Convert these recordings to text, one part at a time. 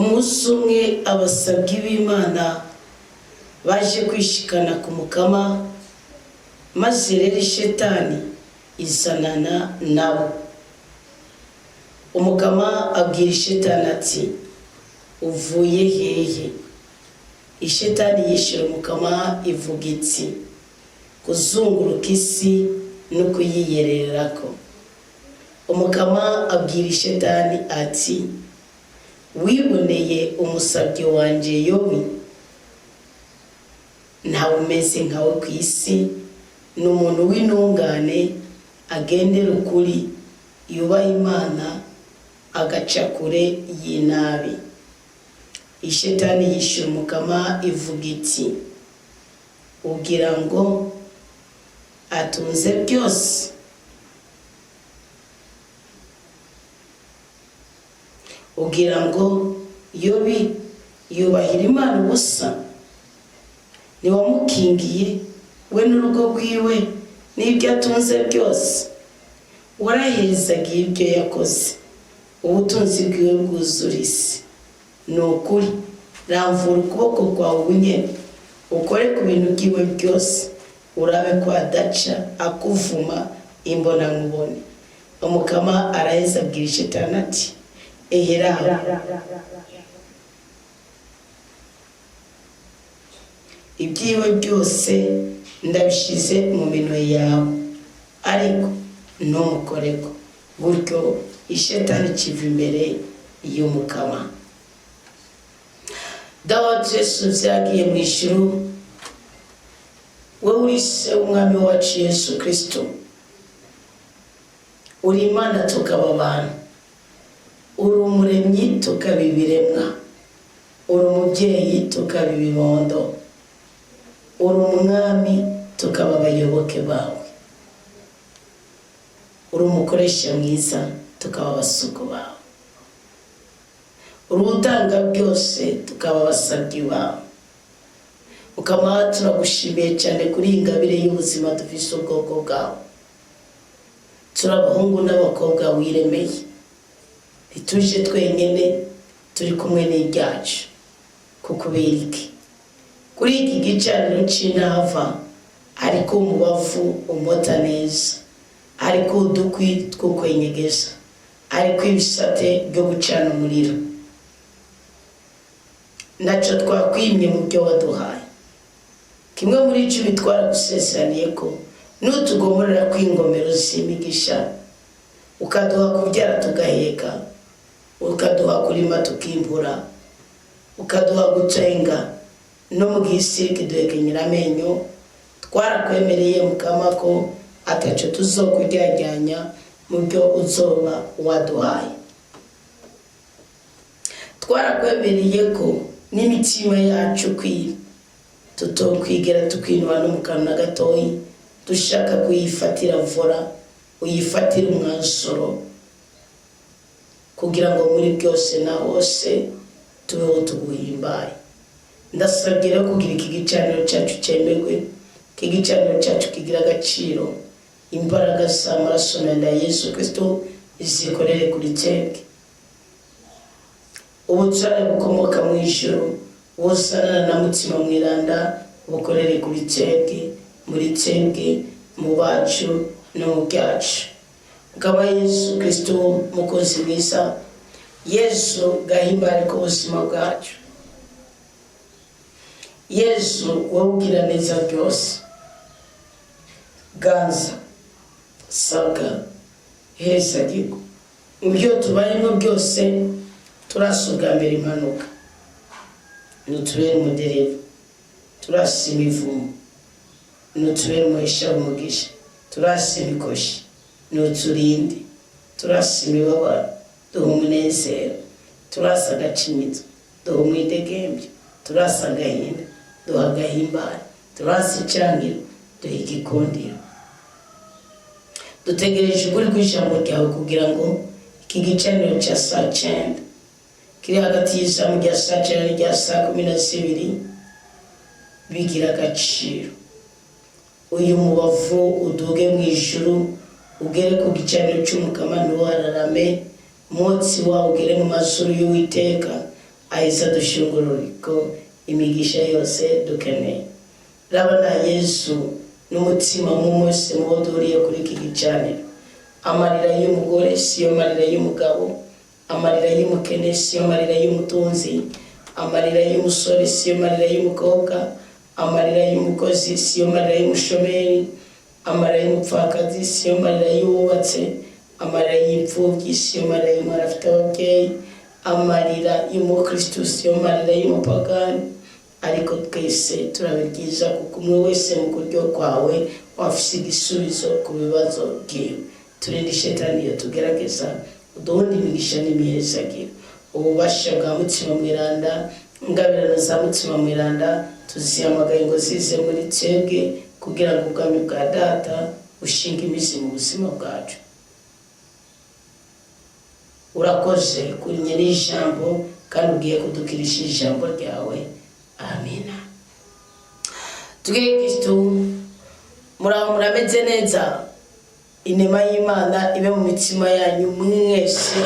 Umunsi umwe abasabyi b'Imana baje kwishikana ku Mukama, maze rero Ishetani izanana nabo. Umukama abwira Ishetani ati: "Uvuye hehe?" Ishetani yishyura Umukama ivuga iti: "Kuzunguruka isi no kuyiyererako." Umukama abwira Ishetani ati: "Wiboneye umusabyi wanje Yobu? Ntawe umeze nkawe ku isi, ni umuntu w'intungane, agendera ukuri, yubaha Imana, agaca kure y'inabi." Ishetani yishyura Umukama ivuga iti: "Ugira ngo atunze byose? Ugira ngo Yobi yubahira Imana ubusa? Ntiwamukingiye we n'urugo rwiwe n'ibyo atunze byose? Warahezagiye ibyo yakoze, ubutunzi bwiwe bwuzura isi. Ni ukuri, ramvura ukuboko kwawe ubunyene, ukore ku bintu byiwe byose, urabe ko adaca akuvuma imbonankubone." Umukama araheza abwira Ishetani ati: "Eheraho, ibyiwe byose ndabishyize mu minwe yawe, ariko ntumukoreko." Gutyo Ishetani kiva imbere y'Umukama. Dawa Yesu byagiye mu ijuru, wowe uri Se w'Umwami wacu Yesu Kirisito, uri Imana tukaba abantu, uri Umuremyi tukaba ibiremwa, uri Umubyeyi tukaba ibibondo, uri Umwami tukaba abayoboke bawe, uri Umukoresha mwiza tukaba abasuku bawe, uri Utanga byose tukaba abasabyi bawe. Ukaba turagushimiye cyane kuri iyi ngabire y'ubuzima dufise ubwoko bwawe. Turi abahungu n'abakobwa wiremeye, ntituje twenyine, turi kumwe n'ibyacu. Kukubera iki? Kuri iki gicaniro cy'intava ariko umubavu umota neza, ariko udukwi two kwenyegeza, ariko ibisate byo gucana umuriro. Ntacyo twakwimye mu byo waduhaye. Kimwe muri cumi twaragusezeraniye ko nutugomorera kw'ingomero z'imigisha, ukaduha kubyara tugaheka, ukaduha kurima tukimbura, ukaduha gutenga no mu gisirike duhekenyera amenyo, twarakwemereye Mukama ko ataco tuzokuryajyanya mu byo uzoba waduhaye. Twarakwemereye ko n'imitima yacu kwira tutokwigera tukwinura no mu kantu na gatoyi, dushaka kuyifatira vora, uyifatire umwanzuro, kugira ngo muri byose na hose tubeho tuguhimbaye. Ndasabye rero kugira iki gicaniro cyacu cyemerwe, iki gicaniro cyacu kigira agaciro, imbaraga z'amaraso na Yesu Kirisito zikorere kuri twebwe. Ubutware bukomoka mu ijuru buzanana na Mutima Mwiranda bukorere kuri twebwe, muri twebwe, mu bacu no mu byacu. Ukaba Yesu Kirisito mukozi mwiza, Yesu gahimbare k'ubuzima bwacu, Yesu wowe ugira neza byose, ganza, sabwa, hezagirwa mu byo tubayemo byose. Turasa ubwa mbere impanuka, nutubere umudereva. Turasa imivumo, nutubere umuhesha w'umugisha. Turasa imikoshi, nuturinde. Turasa imibabaro, duha umunezero. Turasa agacinyizo, duha umwidegembyo. Turasa agahinda, duha agahimbare. Turasa icangiro, duha igikundiro. Dutegereje ukuri kw'ijambo ryawe kugira ngo iki gicaniro cya saa 9 kiri hagati y'izamu rya saa 9 n'irya saa 12 bigira agaciro. Uyu mubavu uduge mu ijuru, ugere ku gicaniro cy'Umukama, ntiwararame, umwotsi wawo ugere mu mazuru y'Uwiteka. Ahise adushungururiko imigisha yose dukeneye. Raba na Yesu n'umutima mw'umunsi mubo duhuriye kuri iki gicaniro. Amarira y'umugore siyo marira y'umugabo, amarira y'umukene siyo marira y'umutunzi, amarira y'umusore siyo marira y'umukobwa, amarira y'umukozi siyo marira y'umushomeri, amarira y'umupfakazi siyo marira y'uwubatse, amarira y'imfubyi siyo marira y'umwana afite ababyeyi, amarira y'umukristu siyo marira y'umupagani. Ariko twese turabibwiza, kuko umwe wese mu kuryo kwawe wafise igisubizo ku bibazo bwiwe. Turinde ishetani iyo tugerageza, uduhundi imigisha n'imihezagiro. Ububasha bwa Mutima Mweranda, ingabirano za Mutima Mweranda tuzihamagaye ngo zize muri twebwe, kugira ngo ubwami bwa Data bushinge imizi mu buzima bwacu. Urakoze kuri nyiri ijambo, kandi ugiye kudukirisha ijambo ryawe. Amina. Tugire Kristu. Muraho, murameze neza? Inema y'Imana ibe mu mitima yanyu mwese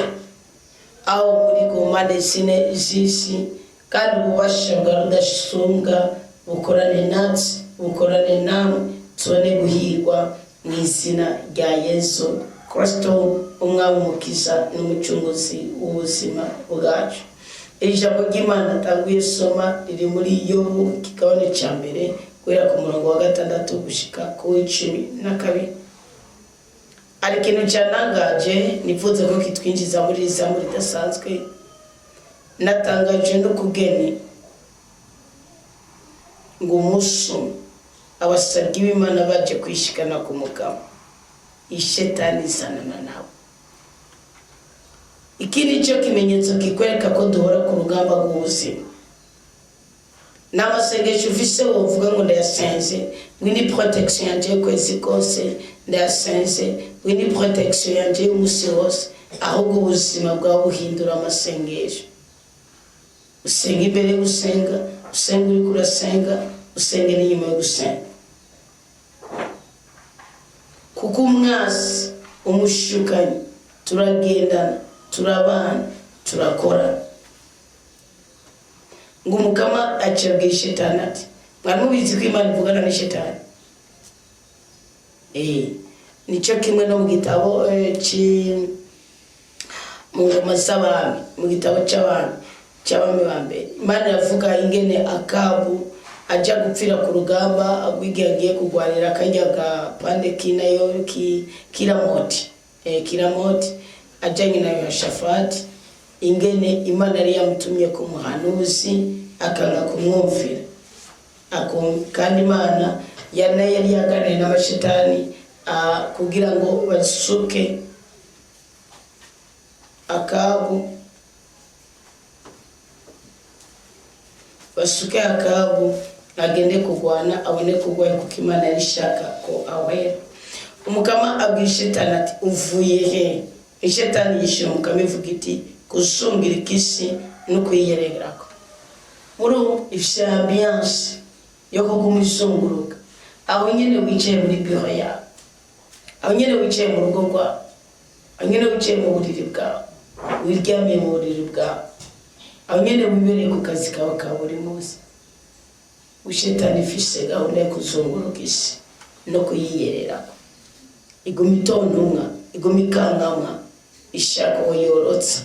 aho muri ku mpande zine z'isi, kandi ububasha bwa Rudasumbwa bukorane natwe, bukorane namwe, tubone guhirwa mu izina rya Yesu Kristo, Umwami, Umukiza n'Umucunguzi w'ubuzima bwacu. Iri jambo ry'Imana atanguye soma riri muri Yobu, ikigabane cya mbere, guhera ku murongo wa 6 gushika ku w'12. Hari ikintu cyantangaje nifuza ko kitwinjiza muri iri zamu ridasanzwe. Natangaje n'ukugeni ngo umunsi umwe abasabyi b'Imana baje kwishikana ku mugabo, ishetani izanana nabo. Iki ni cyo kimenyetso kikwereka ko duhora ku rugamba rw'ubuzima. Ni amasengesho ufise wovuga ngo ndayasenze, ngo ni protection yanje y'ukwezi kose, ndayasenze ngo ni protection yanje y'umunsi wose. Ahubwo ubuzima bwawe buhindura amasengesho. Usenga imbere yo gusenga, usenga uriko urasenga, usenge n'inyuma yo gusenga, kuko umwasi, umushukanyi, turagendana, turabana, turakorana. Ngo Umukama acabwira Ishetani ati: "Mwari mubizi ko Imana ivugana n'Ishetani?" Nicyo kimwe no mu gitabo mu Ngoma z'Abami, mu gitabo cy'Abami, cy'Abami ba Mbere, Imana iravuga ingene Akabu ajya gupfira ku rugamba, igihe agiye kurwanira karya gapande k'inayo kiramoti, kiramoti, ajyanye na Yoshafati, ingene Imana yari yamutumye ku muhanuzi akanga kumwumvira. Kandi Imana yana yari yaganiriye n'amashetani kugira ngo basuke Akabu, basuke Akabu agende kurwana abone kurwaye, kuko Imana yari ishaka ko ahwera. Umukama abwira Ishetani ati: "Uvuye he?" Ishetani yishyura Umukama ivuga iti: "Kuzungira isi no kuyiyererako." Muri ubu ifise ambiance yo kuguma izunguruka aho nyene wicaye muri biro yawe, aho nyene wicaye mu rugo rwawe, aho nyene wicaye mu buriri bwawe, wiryamiye mu buriri bwawe, aho nyene wibereye ku kazi kawe ka buri munsi. Ishetani ifise gahunda yo kuzunguruka isi no kuyiyererako. Iguma itontumwa, iguma ikankamwa, ishaka uwo yorotsa.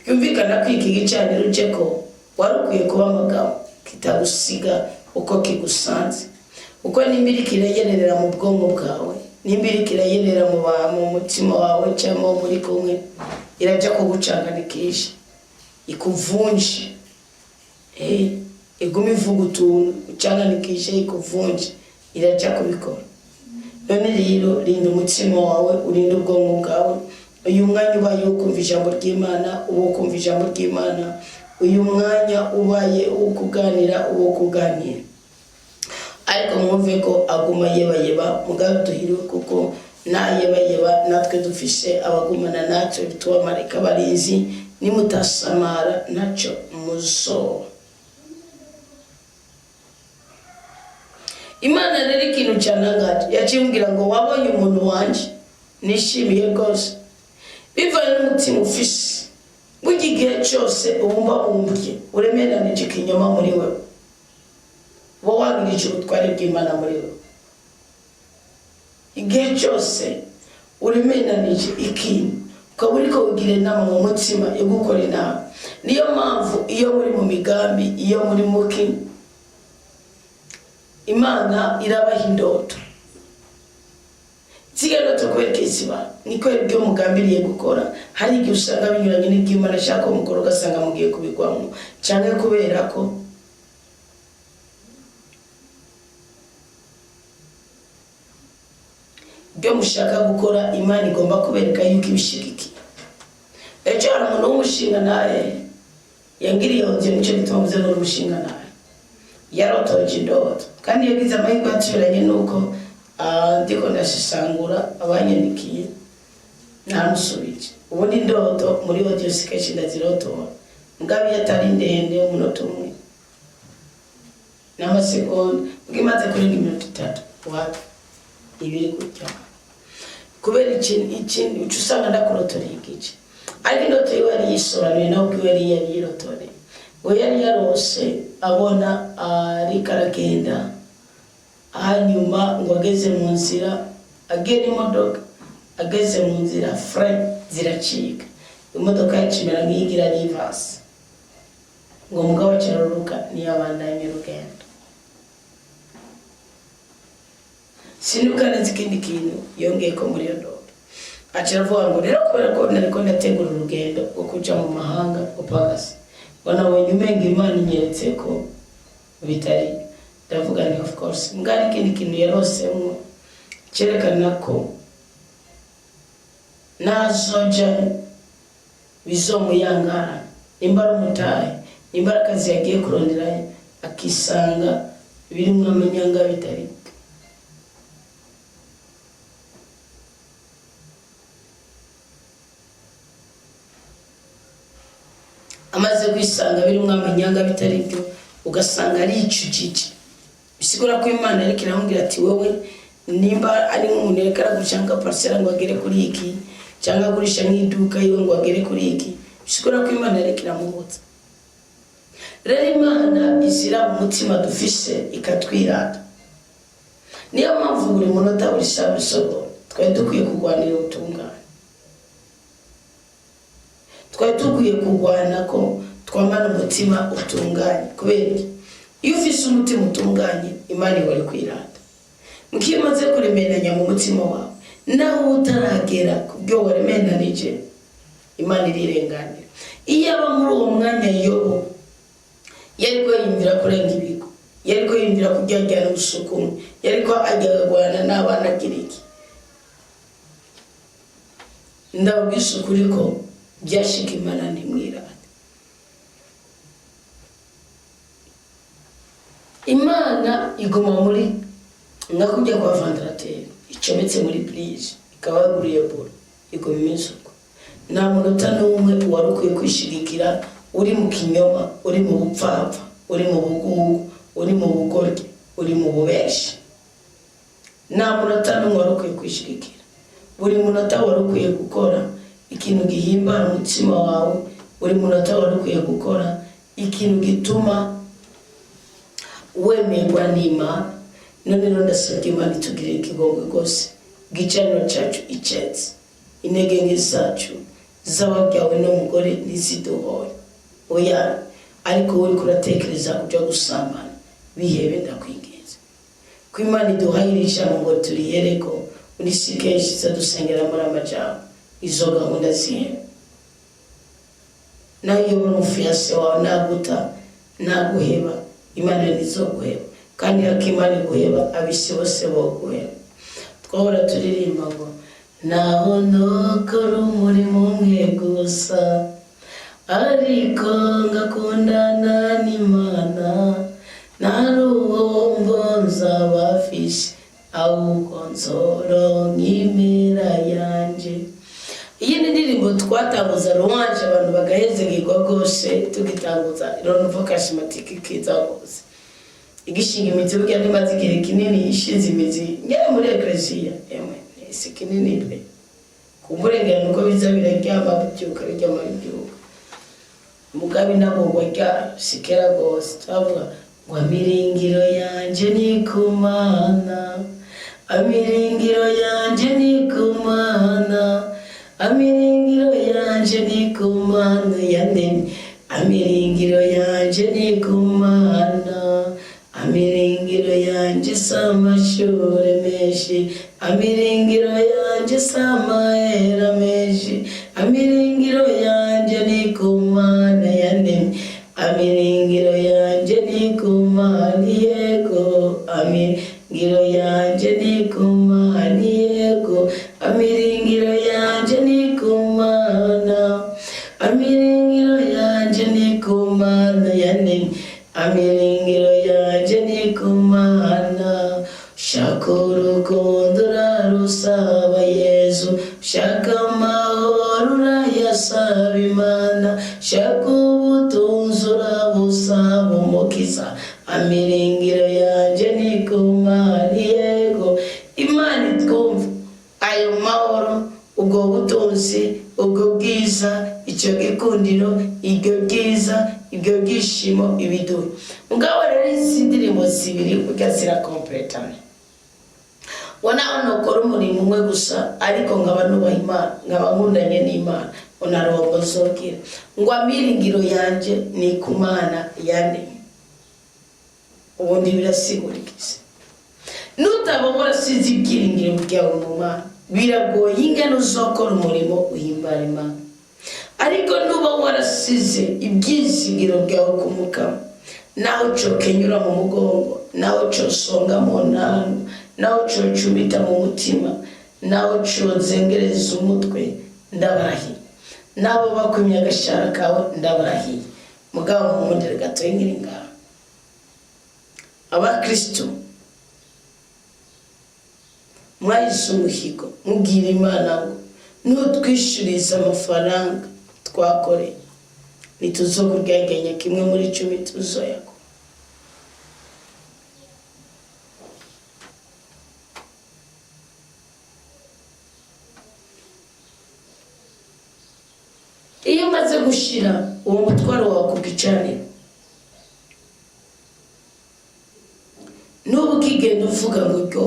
Byumvikana ko iki gicaniro uje ko wari ukwiye kuba amagambo kitagusiga uko kigusanze, kuko nimba iriko irayererera mu bwonko bwawe, nimba iriko irayerera mu mutima wawe cyangwa uwo muri kumwe, irajya kugucanganikisha, ikuvunje. Iguma ivuga utuntu ucanganikishe, ikuvunje, irajya kubikora. None rero rinda umutima wawe, urinde ubwonko bwawe. Uyu mwanya ubaye wo kumva ijambo ry'Imana, uba wo kumva ijambo ry'Imana. Uyu mwanya ubaye uwo kuganira, uwo kuganira. Ariko mwumve ko aguma yebayeba. Mugabe duhiriwe, kuko nayebayeba natwe dufise abagumana natwe bitubamarika barinzi. Nimutasamara ntacyo muzoba. Imana rero ikintu cyantangaje yacimbwira ngo: "Wabonye umuntu wanje nishimiye rwose?" Bivanye n'umutima ufise. Burya igihe cyose ubumbabumbye, uremeranije ikinyoma muri wewe, uba wagirije ubutware bw'Imana muri wewe. Igihe cyose uremeranije ikintu, ukaba uriko ugira inama mu mutima yo gukora inama. Niyo mpamvu iyo muri mu migambi, iyo muri muki, Imana irabaha indoto. Ziriya ndoto kubera ko ziba niko ibyo mugambiriye gukora, hari igihe usanga binyuranye n'ibyo Imana ashaka ko mukora, ugasanga mugiye kubigwamo, cyangwa kubera ko ibyo mushaka gukora Imana igomba kubereka yuko ibishigikiye. Ejo hari umuntu w'umushinga nawe yangiriye audio, nicyo gituma mvuze ngo umushinga nawe yarotoje indoto, kandi yagize amahirwe yasubiranye nuko ndiko ndashisangura abanyandikiye, ntamusubije. Ubundi indoto muri audio si kenshi ndazirotora, mugabo iyo atari ndende, umunota umwe n'amasegonda, ubwo imaze kurenga iminota 3, wapi, ibiri gutya. Kubera ikintu uca usanga ndakurotoreye igice, ariko indoto yiwe yari yisobanuye, nawe ubwiwe yari yirotoreye. Ngo yari yarose abona ariko aragenda, hanyuma ngo ageze mu nzira, agera imodoka, ageze mu nzira frein ziracika, imodoka yacimera nk'iyigira reverse, ngo mugabo akiraruka ntiyabandanye urugendo. Sinibuka neza ikindi kintu yongeye ko muri iyo ndoto. Aca aravuga ngo rero kubera ko nariko ndategura urugendo rwo kuja mu mahanga upagasi, ngo nabonye umenga Imana inyeretse ko bitari. Ndavuga ni of course, mbwa hari ikindi kintu yarosemwo cyerekana ko nazoja bizomuyangara, nimba ari umutahe, nimba ari akazi yagiye kuronderayo, akisanga birimwo amanyanga bitari. Amaze kwisanga birimwo amanyanga bitari byo, ugasanga ari icujije. Bisigura ko Imana yariko iramubwira ati wowe, nimba ari nk'umuntu yariko aragurisha nka parcelle ngo agere kuri iki, cyangwa agurisha nk'iduka yiwe ngo agere kuri iki, bisigura ko Imana yariko iramubutsa. Rero Imana izira umutima dufise ikatwirata. Niyo mpamvu buri munota, buri saha, buri segonda twari dukwiye kurwanira ubutungane, twari dukwiye kurwana ko twamara umutima utunganye. Kubera iki? Iyo ufise umutima utunganye, Imana ihora ikwirata. Mukiyo umaze kuremeranya mu mutima wawe, nawe utaragera ku byo waremeranije, Imana irirenganira. Iyo aba muri uwo mwanya Yobu yariko yiyumvira kurenga ibigo, yariko yiyumvira kuryajyana ubusukumu, yariko ajya kugwana n'abana agira iki, ndababwisa ukuri ko byashika Imana ntimwirate. Imana iguma muri nka kujya kwa ventilateur icometse muri prise, ikaba yaguriye buro, iguma iminsi uko. Nta munota n'umwe wari ukwiye kwishigikira uri mu kinyoma, uri mu bupfapfa, uri mu bugugu, uri mu bugoryi, uri mu bubeshi. Nta munota n'umwe wari ukwiye kwishigikira. Buri munota wari ukwiye gukora ikintu gihimbara umutima wawe, buri munota wari ukwiye gukora ikintu gituma wemerwa n'Imana. None rero ndasabye Imana itugirire ikigongwe rwose, igicaniro cyacu icetse intege nke zacu z'ababyawe n'umugore ntiziduhore. Oya, ariko wowe uriko uratekereza kuja gusambana, bihebe, ndakwinginze. Ko Imana iduhaye iri jambo ngo turiyereko, muri si kenshi iza dusengera muri amajambo, izo gahunda zihebe. Nawe iyo ubona umufiancé wawe naguta, naguheba, Imana ntizoguheba. Kandi hako Imana iguheba, abisi bose boguheba. Twahora turirimba ngo naho nokora umurimo umwe gusa, ariko ngakundana n'Imana, nta ruhombo nzaba mfise, ahubwo nzoronka impera yanje. Iyi ni indirimbo twatanguza louange, abantu bagahezegirwa rwose. Tugitanguza renouveau charismatique ikiza rwose, igishinga imizi. Burya ntimaze igihe kinini ishinze imizi ngere muri ekleziya, emwe si kinini pe, kumburengera nuko biza biraryama bibyuka, biryama bibyuka. Mugabe inagurwa ryayo si kera rwose, twavuga ngo amiringiro yanje ni ku Mana, amiringiro yanje ni ku Mana, amiringiro yanje ni ku Mana yandemye, amiringiro yanje ni ku Mana, amiringiro yanje si amashure menshi, amiringiro yanje si amahera menshi, amiringiro yanje ni ku Mana yandemye, amiringiro yanje ni ku Mana, yego, amiringiro yanje ni ku Mana, yego, amiringiro yanje ni ku Mana, amiringiro yanje ni ku Mana yandemye, amiringiro yanje ni ku Mana. Shaka urukundo urarusaba Yezu, shaka amahoro urayasaba Imana, shaka ubutunzi urabusaba Umukiza, amiringiro yanje ni ku Mana, yego. Imana itwumva ayo mahoro, ubwo butunzi, ubwo bwiza, icyo gikundiro, ibyo byiza, ibyo byishimo ibiduha. Mugabo rero izi ndirimbo zibiri burya zirakompletana. Nawe nukora umurimo umwe gusa, ariko nkaba nubaha Imana, nkaba nkundanye n'Imana, unarongo nzobwira ngo amiringiro yanje ni ku Mana yandemye. Ubundi birasigurikiza nutaba warasize ibyiringiro byawe mu Mana, biragoye ingene uzokora umurimo uhimbara Imana. Ariko nuba warasize ibyizigiro byawe ku Mukama, naho cokenyura mu mugongo, naho cosonga mu ntango, naho cocumita mu mutima, naho cozengereza umutwe, ndabarahiye, nabo bakwimye agashara kawe, ndabarahiye. Mugabo munkundire gatoya nkiri ngaho, abakristo mwahise umuhigo mubwira Imana ngo nutwishyuriza amafaranga twakoreye, ntituzokuryagenya kimwe muri 10 tuzoyago. Iyo umaze gushira uwo mutwaro wawe ku gicaniro, n'ubu ukigenda uvuga ngo ryo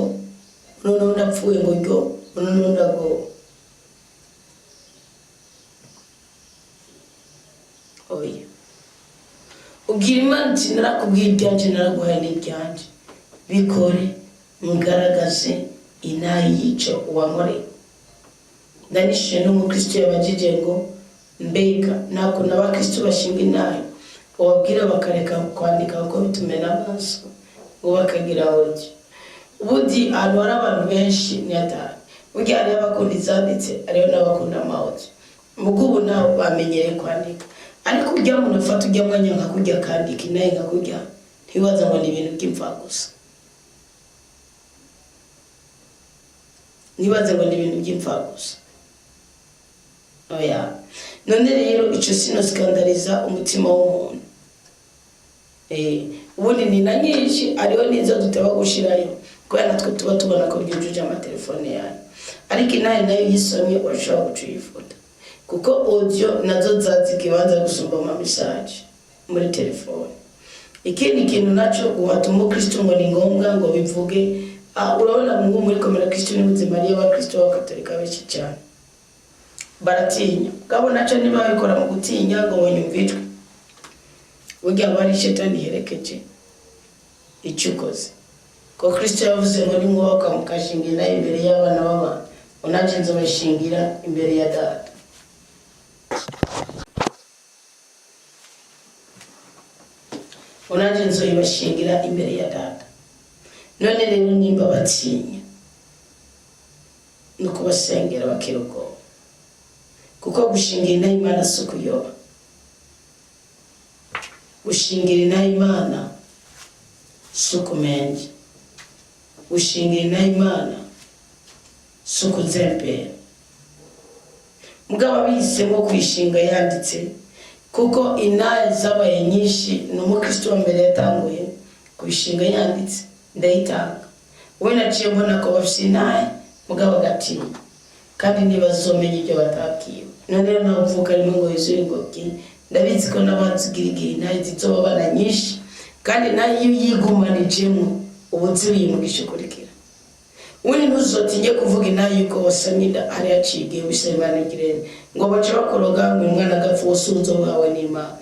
noneho ndapfuye, ngo ryo noneho ndagowe, oya, ubwira Imana uti narakubwiye ibyanjye, naraguhaye n'ibyanjye, bikore ngaragaze inaha y'icyo wankoreye. Ndanishyuye n'umukristo yabajije ngo mbega nta kuntu abakristo bashinga inaha ubabwira bakareka kwandika kuko bitumena amaso, ngo bakagira audio. Ubundi ahantu hari abantu benshi ni hatari, burya hariho abakunda izanditse, hariho n'abakunda ama audio. Mugo ubu nabo bamenyereye kwandika, ariko ujya muntu afata ujya mwanya nka kurya akandika inahe nka kurya, ntibaza ngo ni ibintu by'imfagusa, ntibaze ngo ni ibintu by'imfagusa, oya. None rero icyo sino sikandariza umutima w'umuntu. Ubundi ni na nyinshi, hariho n'izo duteba gushirayo kubera natwe tuba tubona ko byujuje amatelefone yayo, ariko inahe nayo uyisomye urashobora guca uyifuta, kuko audio nazo zazi ikibanza gusumba ama message muri telefone. Ikindi kintu nacyo, guhata umukristo ngo ni ngombwa ngo bivuge. Urabona nko muri komera Kristo n'ubuzima ariyo abakristo b'abakatolika benshi cyane baratinya, bwabo nacyo niba babikora mu gutinya ngo banyumve ijwi, burya aba ari shetani iherekeje icyo ukoze. Ko Kristo yavuze ngo nimwubaka mukashingira imbere y'abana b'abantu, ngo nanjye nzabashingira imbere ya Data. Ngo nanjye nzoyibashingira imbere ya Data. None rero nimba batinya, ni ukubasengera bakira ubwoba, kuko gushingira inaha Imana si ukuyoba. Gushingira inaha Imana si ukumenja, gushingira inaha Imana si ukuzembera. Mugabo abihisemo kuyishinga yanditse, kuko inaha zabaye nyinshi, ni umukristo wa mbere yatanguye kuyishinga yanditse, ndayitanga. We naciye mbona ko bafise inaha, mugabo agatinya, kandi ntibazomenya ibyo batabwiwe. None rero ntawe uvuka rimwe ngo yuzuye ingobyi. Ndabizi ko n'abazigira igihe intahe zizobabana nyinshi, kandi nayo iyo uyigumanijemo uba uzi uyimugisha ukurikira. Ubundi ntuzotinye kuvuga intahe yuko wasamye inda hari haciye igihe wisaba Imana igirene ngo bace bakoroga ngo umwana agapfa, wose uzobuhawe n'Imana,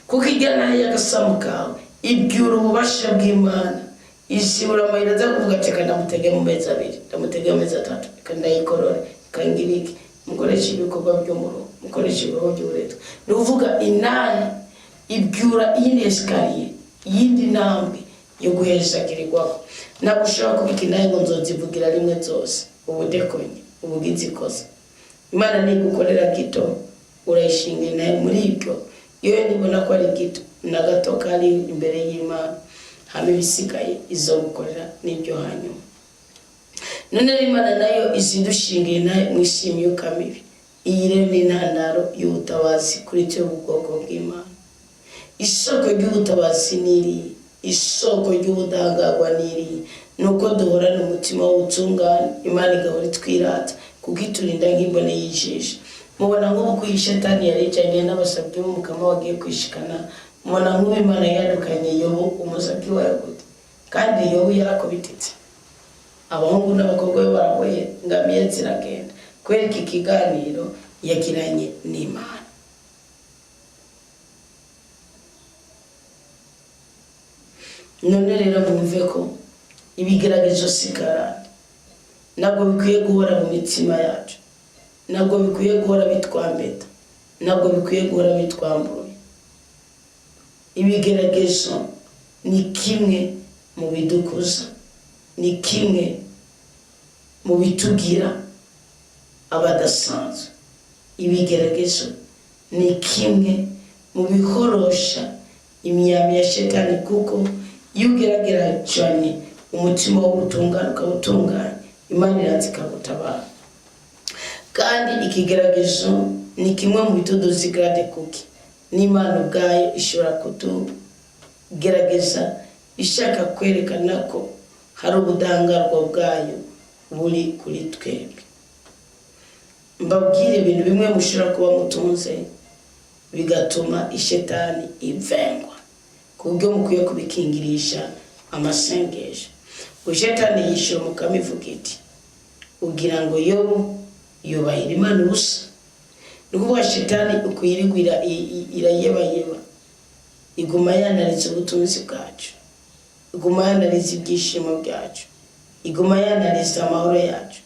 kuko irya ntahe y'agasamu kawe ibyura ububasha bw'Imana, isibura amayira aza kuvuga ati: "Reka ndamutege mu mezi 2, ndamutege mu mezi 3, reka ndayikorore, reka ngire iki." Mukoresha ibikorwa byo mu rugo, mukoresha ibikorwa by'uburetwa. Ni ukuvuga intahe ibyura iyindi escalier, iyindi ntambwe yo guhezagirirwaho. Ntabwo ushobora kubika intahe ngo nzozivugira rimwe zose, ubudekonye ubugize ikosa. Imana nigukorera gito, urayishinga intahe muri ibyo. Iyo nibona ko ari gito na gato kari imbere y'Imana, hama ibisigaye izogukorera n'ibyo hanyuma. None rero Imana nayo izidushingira intahe mu isi y'imyuka mibi. Iyi rero ni intandaro y'ubutabazi kuri twe ubwoko bw'Imana. Isoko ry'ubutabazi ni iriya, isoko ry'ubudahangarwa ni iriya, ni uko duhorana umutima w'ubutungane, Imana igahora itwirata kuko iturinda nk'imbone y'ijisho. Mubona nk'ubu ko iyi shetani yaricanye n'abasabyi b'umukama bagiye kwishikana. Mubona nk'ubu Imana yadukanye Yobu umusabyi wayo gute? Kandi Yobu yarakubititse, abahungu n'abakobwa be baraboye, ngamiya ziragenda, kubera iki kiganiro yagiranye n'Imana. None rero mwumve ko ibigeragezo si karande. Ntabwo bikwiye guhora mu mitima yacu, ntabwo bikwiye guhora bitwambeta, ntabwo bikwiye guhora bitwambuye. Ibigeragezo ni kimwe mu bidukuza, ni kimwe mu bitugira abadasanzwe. Ibigeragezo ni kimwe mu bihorosha imyambi ya shetani, kuko iyo ugerageranye umutima w'ubutungane ukawutunganya, Imana iraza ikagutabara. Kandi ikigeragezo ni kimwe mu bituduza grade, kuki n'Imana ubwayo ishobora kutugerageza ishaka kwerekana ko hari ubudahangarwa bwayo buri kuri twebwe. Mbabwire ibintu bimwe mushobora kuba mutunze bigatuma ishetani ivengwa, ku buryo mukwiye kubikingirisha amasengesho. Ishetani yishyura umukama ivuga iti: "Ugira ngo Yobu yubahira Imana ubusa?" Ni ukuvuga shetani ukwirigwira irayebayeba, iguma yanaritse ubutunzi bwacu, iguma yanariza ibyishimo byacu, iguma yanariza amahoro yacu,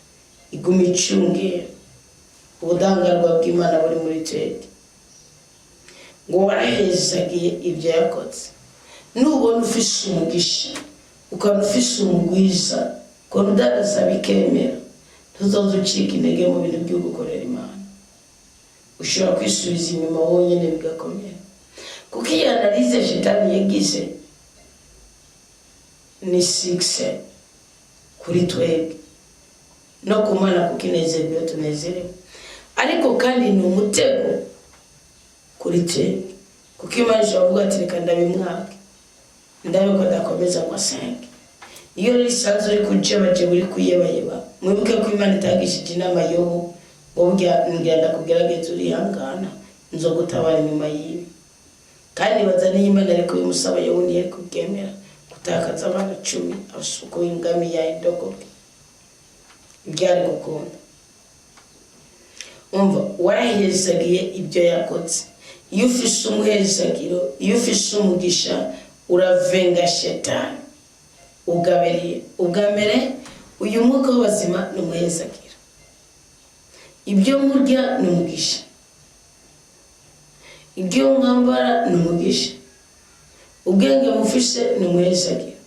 iguma icungera ubudahangarwa bw'Imana buri muri twebwe. Ngo warahezagiye ibyo yakoze. Nubona ufise umugisha, ukabona ufise umugwiza, ukabona udandaza bikemera, ntuzoze ucika intege mu bintu byo gukorera Imana. Ushobora kwisubiza inyuma wonyine bigakomera, kuko iyo analyse shitani yagize ni succès kuri twebwe no ku Mana, kuko inezerwa iyo tunezerewe, ariko kandi ni umutego kuri twebwe, kuko Imana ishobora kuvuga ati: "Reka ndabimwake, ndabe ko adakomeza ngo asenge." Iyo rero isanzwe uri kujebajeba, uri kuyebayeba, mwibuke ko Imana itagishije inama Yobu ngo: "Burya ngira ndakugerageza, urihangana, nzogutabara inyuma yibi." Kandi baza n'iyo Imana ariko bimusaba, Yobu ntiyari kubyemera, gutakaza abana 10, asuku, ingamiya, indogobe, ibyari gukunda. Umva, warahezagiye ibyo yakoze. Iyo ufise umuhezagiro, iyo ufise umugisha, uravenga shetani ugabiriye. Ubwa mbere, uyu mwuka w'abazima ni umuhezagiro. Ibyo murya ni umugisha, ibyo mwambara ni umugisha, ubwenge mufise ni umuhezagiro,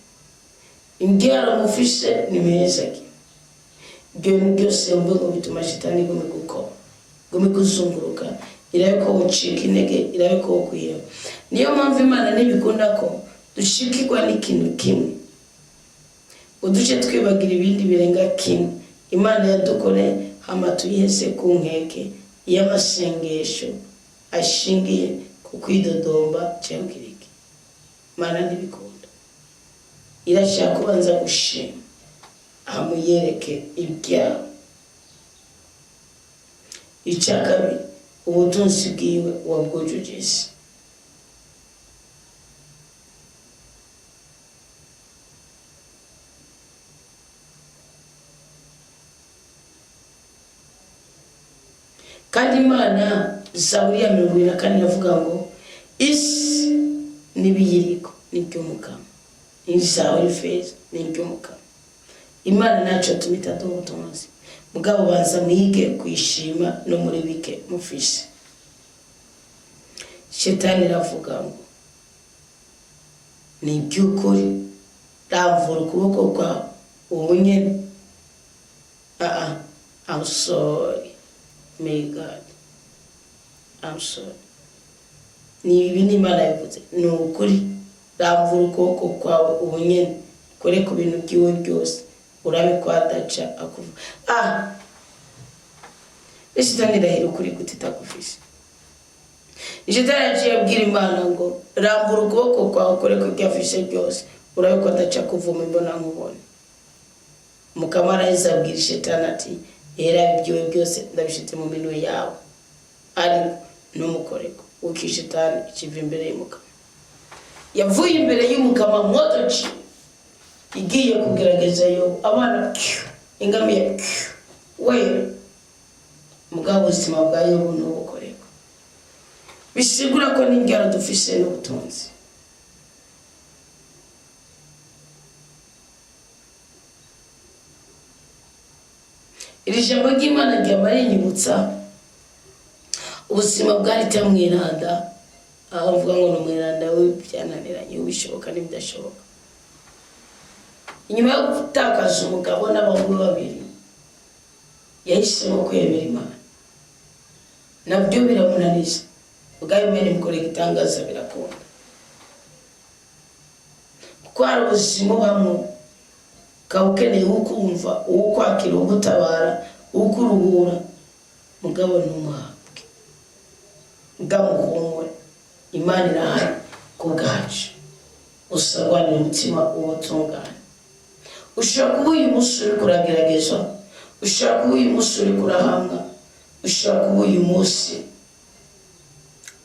imbyaro mufise ni umuhezagiro. Ibyo bintu byose wumve ngo bituma shitani igume gukora, igume kuzunguruka, irabe ko ucika intege, irabe ko ukwiheba. Niyo mpamvu Imana ntibikunda ko dushikirwa n'ikintu kimwe uduce twibagira ibindi birenga kimwe Imana yadukore, hama tuyihese ku nkeke y'amasengesho ashingiye ku kwidodomba cyangwa iki. Imana ntibikunda, irashaka kubanza gushima, amuyereke ibyawe. Icya kabiri, Ubutunzi bwiwe wabwujuje isi. Kandi Imana, Zaburi ya 74 iravuga ngo isi n'ibiyiriko ni iby'Umukama, izawe ifeza ni iby'Umukama. Imana ntacyo tuma itaduha ubutunzi. Mugabo banza mwige kuyishima no muri bike mufise. Shetani iravuga ngo ni iby'ukuri, ramvura ukuboko kwawe ubu nyene. Ah, I'm sorry, may God, I'm sorry. Ni ibi ni Imana yabivuze, ni ukuri, ramvura ukuboko kwawe ubu nyene, ukore ku bintu byiwe byose, urabe ko adaca akuva. Ah, Shitani irahira ukuri gute itagufise? Shitani yaciye abwira Imana ngo rambura ukuboko kwawe, ukore ku byo afise byose, urabe ko adaca kuvuma imbona nkubone. Mukama arahise abwira Shetani ati: "Era ibyiwe byose ndabishyize mu minwe yawe, ariko ntumukoreko." Uko Shitani ikiva imbere y'Umukama, yavuye imbere y'Umukama mwotoci igiye kugerageza yo abana ingamiya wera. Mugabo ubuzima bwa Yobu ntubukoreko. Bisigura ko n'indyaro dufise n'ubutunzi. Iri jambo ry'Imana ryama rinyibutsa ubuzima bwa Rita Mweranda, aho mvuga ngo ni umweranda w'ibyananiranye, ubishoboka n'ibidashoboka. Inyuma yo gutakaza umugabo n'abahungu babiri, yahisemo kwemera Imana, nabyo biramunaniza. Ubwayo Imana imukorera igitangaza, birakunda, kuko hari ubuzima ubamo ukaba ukeneye uwukumva, uwukwakira, uwugutabara, uwukuruhura, mugabo ntumuhabwe. Bwamuhumure, Imana irahari ku bwacu. Usarwanira umutima w'ubutungane. Ushobora kuba uyu munsi uri kurageragezwa, ushobora kuba uyu munsi uri kurahamwa, ushobora kuba uyu munsi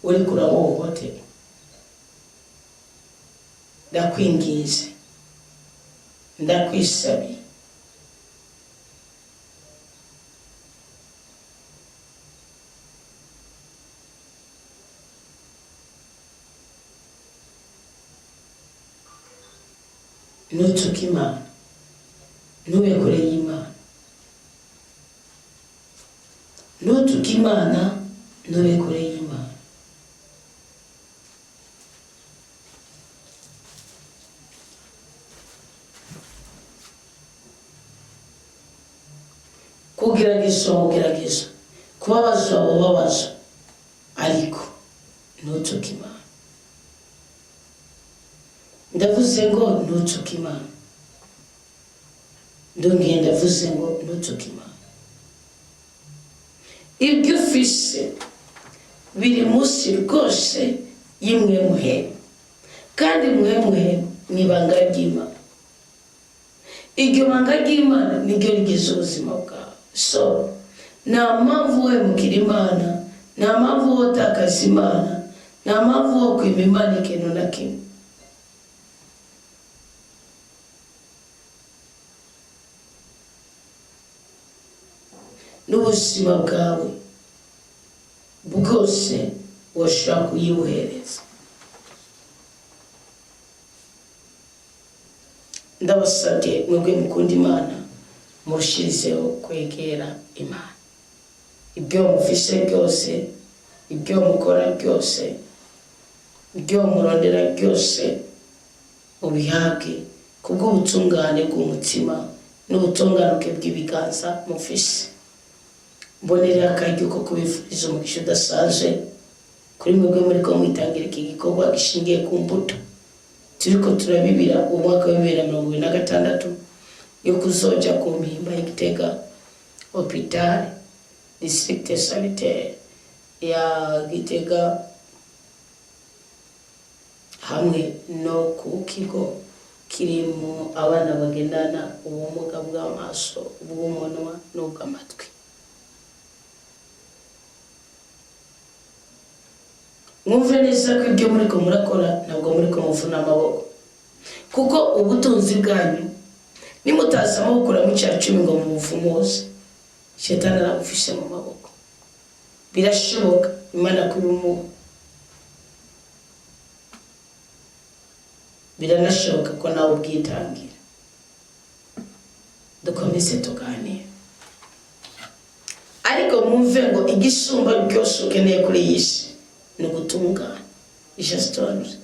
uri kurahohoterwa. Ndakwinginze, ndakwisabiye, ntutuke Imana, ntube kure y'Imana. Ntutuke Imana, ntube kure y'Imana. Kugeragezwa kugerageza, kubabazwa ubabazwa, ariko ntutuke Imana. Ndavuze ngo ntutuke Imana. Ndongeye ndavuze ngo ntutuke Imana. Ibyo ufise biri munsi rwose y'imwe muhema, kandi mwe muhema ni ibanga ry'Imana. Iryo banga ry'Imana niryo rigize ubuzima bwawe. So nta mpamvu wemukira Imana, nta mpamvu wotakaza Imana, nta mpamvu wo kwima Imana ikintu na kimwe. N'ubuzima bwawe bwose washobora kuyibuhereza. Ndabasabye mwebwe mukunda Imana, murushirizeho kwegera Imana. Ibyo mufise byose, ibyo mukora byose, ibyo murondera byose, mubihabwe kubw'ubutungane bw'umutima n'ubutunganuke bw'ibiganza mufise. Mbonera akaryo ko kubifuriza umugisha udasanzwe kuri mwebwe muri ko mwitangira iki gikorwa gishingiye ku mbuto turiko turabibira umwaka wa 2026, yo kuzoja ku Mpimba y'Igitega, hôpital district sanitaire ya Gitega, hamwe no ku kigo kirimo abana bagendana ubumuga bw'amaso, ubw'umunwa n'ubw'amatwi. Mwumve neza ko ibyo muriko murakora ntabwo muriko muvuna amaboko, kuko ubutunzi bwanyu nimutaza mubukura mu cya cumi ngo mubuvumuze, Shetani arabufishe mu maboko. Birashoboka Imana kubimuha, biranashoboka ko nawe ubwitangira. Dukomeze tuganire, ariko mwumve ngo igisumba byose ukeneye kuri iyi si ni ugutungana. Ijasitonze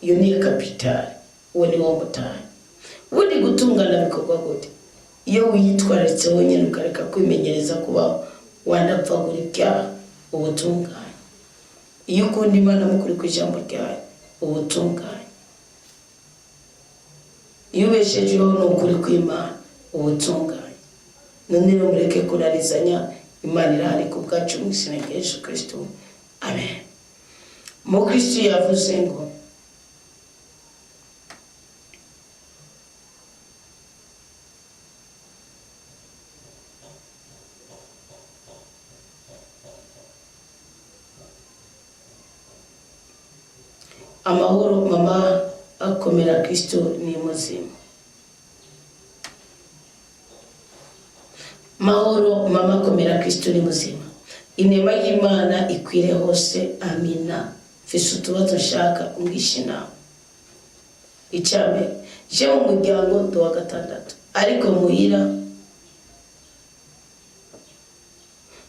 iyo niyo kapitali, uwo ni wo mutahe. Ubundi gutungana bikorwa gute? Iyo wiyitwararitse wenyine, ukareka kwimenyereza kubaho wanapfagura ibyaha, ubutunganye. Iyo ukunda Imana mukuri ku ijambo ryayo, ubutunganye. Iyo ubeshejeho ni ukuri kw'Imana, ubutunganye. None rero mureke kunarizanya, Imana irahari ku bwacu mu izina rya Yesu Kristo, amen. Mu Kristo yavuze ngo amahoro mama, akomera, Kristo ni muzima. Mahoro mama, komera, Kristo ni muzima. Inema y'Imana ikwire hose, amina. Mfise utubazo nshaka ungisha inama. Icya mbere, je mu muryango ndi uwa gatandatu, ariko muhira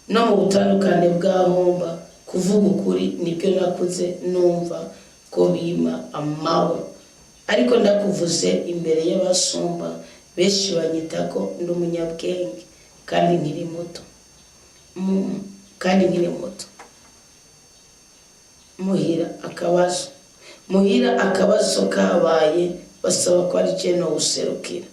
no mu butandukane bw'ahomba kuvuga ukuri nibyo nakuze numva ko bima amahoro, ariko ndakuvuze imbere y'abasumba benshi banyita ko ndi umunyabwenge kandi nkiri muto. Kandi nkiri muto muhira akabazo kabaye, basaba ko ari je nowuserukira.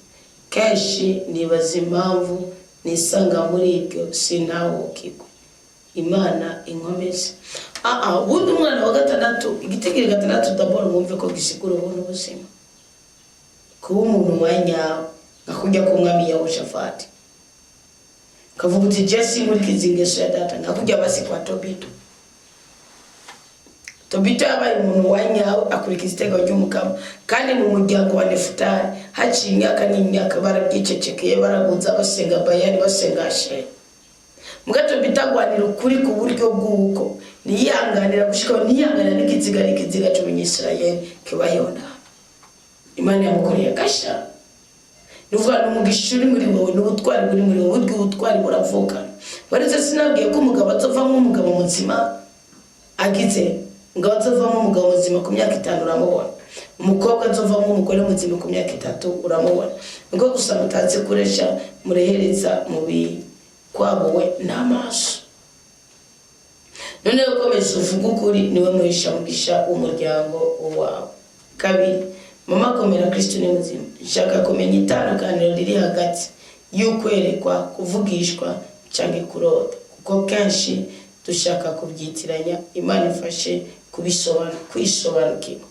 Kenshi nibaza impamvu nisanga muri ibyo, sinahukirwe. Imana inkomeze. Ubundi umwana wa gatandatu, igitigiri gatandatu, d'abord mwumve ko gisigura ubuntu, ubuzima, kuba umuntu wa nyawe, nka kurya k'umwami Yehoshafati, kavuga uti: "Je sinkurikiza ingeso ya data." Nka kurya basi kwa Tobito. Tobito yabaye umuntu wa nyawe, akurikiza iteka ry'Umukama, kandi mu muryango wa Nefutali haciye imyaka n'imyaka barabyicecekeye, baraguza, basenga Bayali, basenga Asheri. Muga Tobito agwanira ukuri ku buryo bw'uko niyihanganira gushikaho, niyihanganira n'ikiziga n'ikiziga cy'Umunyisirayeli kibayeho nabi. Imana yamukoreye agasha. Ni ukuvuga ni umugisha uri muri wowe, ni ubutwari buri muri wowe. Burya ubutwari buravukana. Waretse sinabwiye ko umugabo azovamo umugabo muzima, agize umugabo azovamo umugabo muzima ku myaka 5 uramubona, umukobwa azovamo umugore muzima ku myaka 3 uramubona. Niko gusa mutazi kuresha, murehereza mu bikwabuwe n'amaso. Noneho komeza uvuge ukuri, niwe muhisha mugisha w'umuryango wawe. Kabiri, mama komera, Kristo ni muzima. Nshaka kumenya itandukaniro riri hagati y'ukwerekwa, kuvugishwa cyangwa kurota, kuko kenshi dushaka kubyitiranya. Imana ifashe kwisobanukirwa.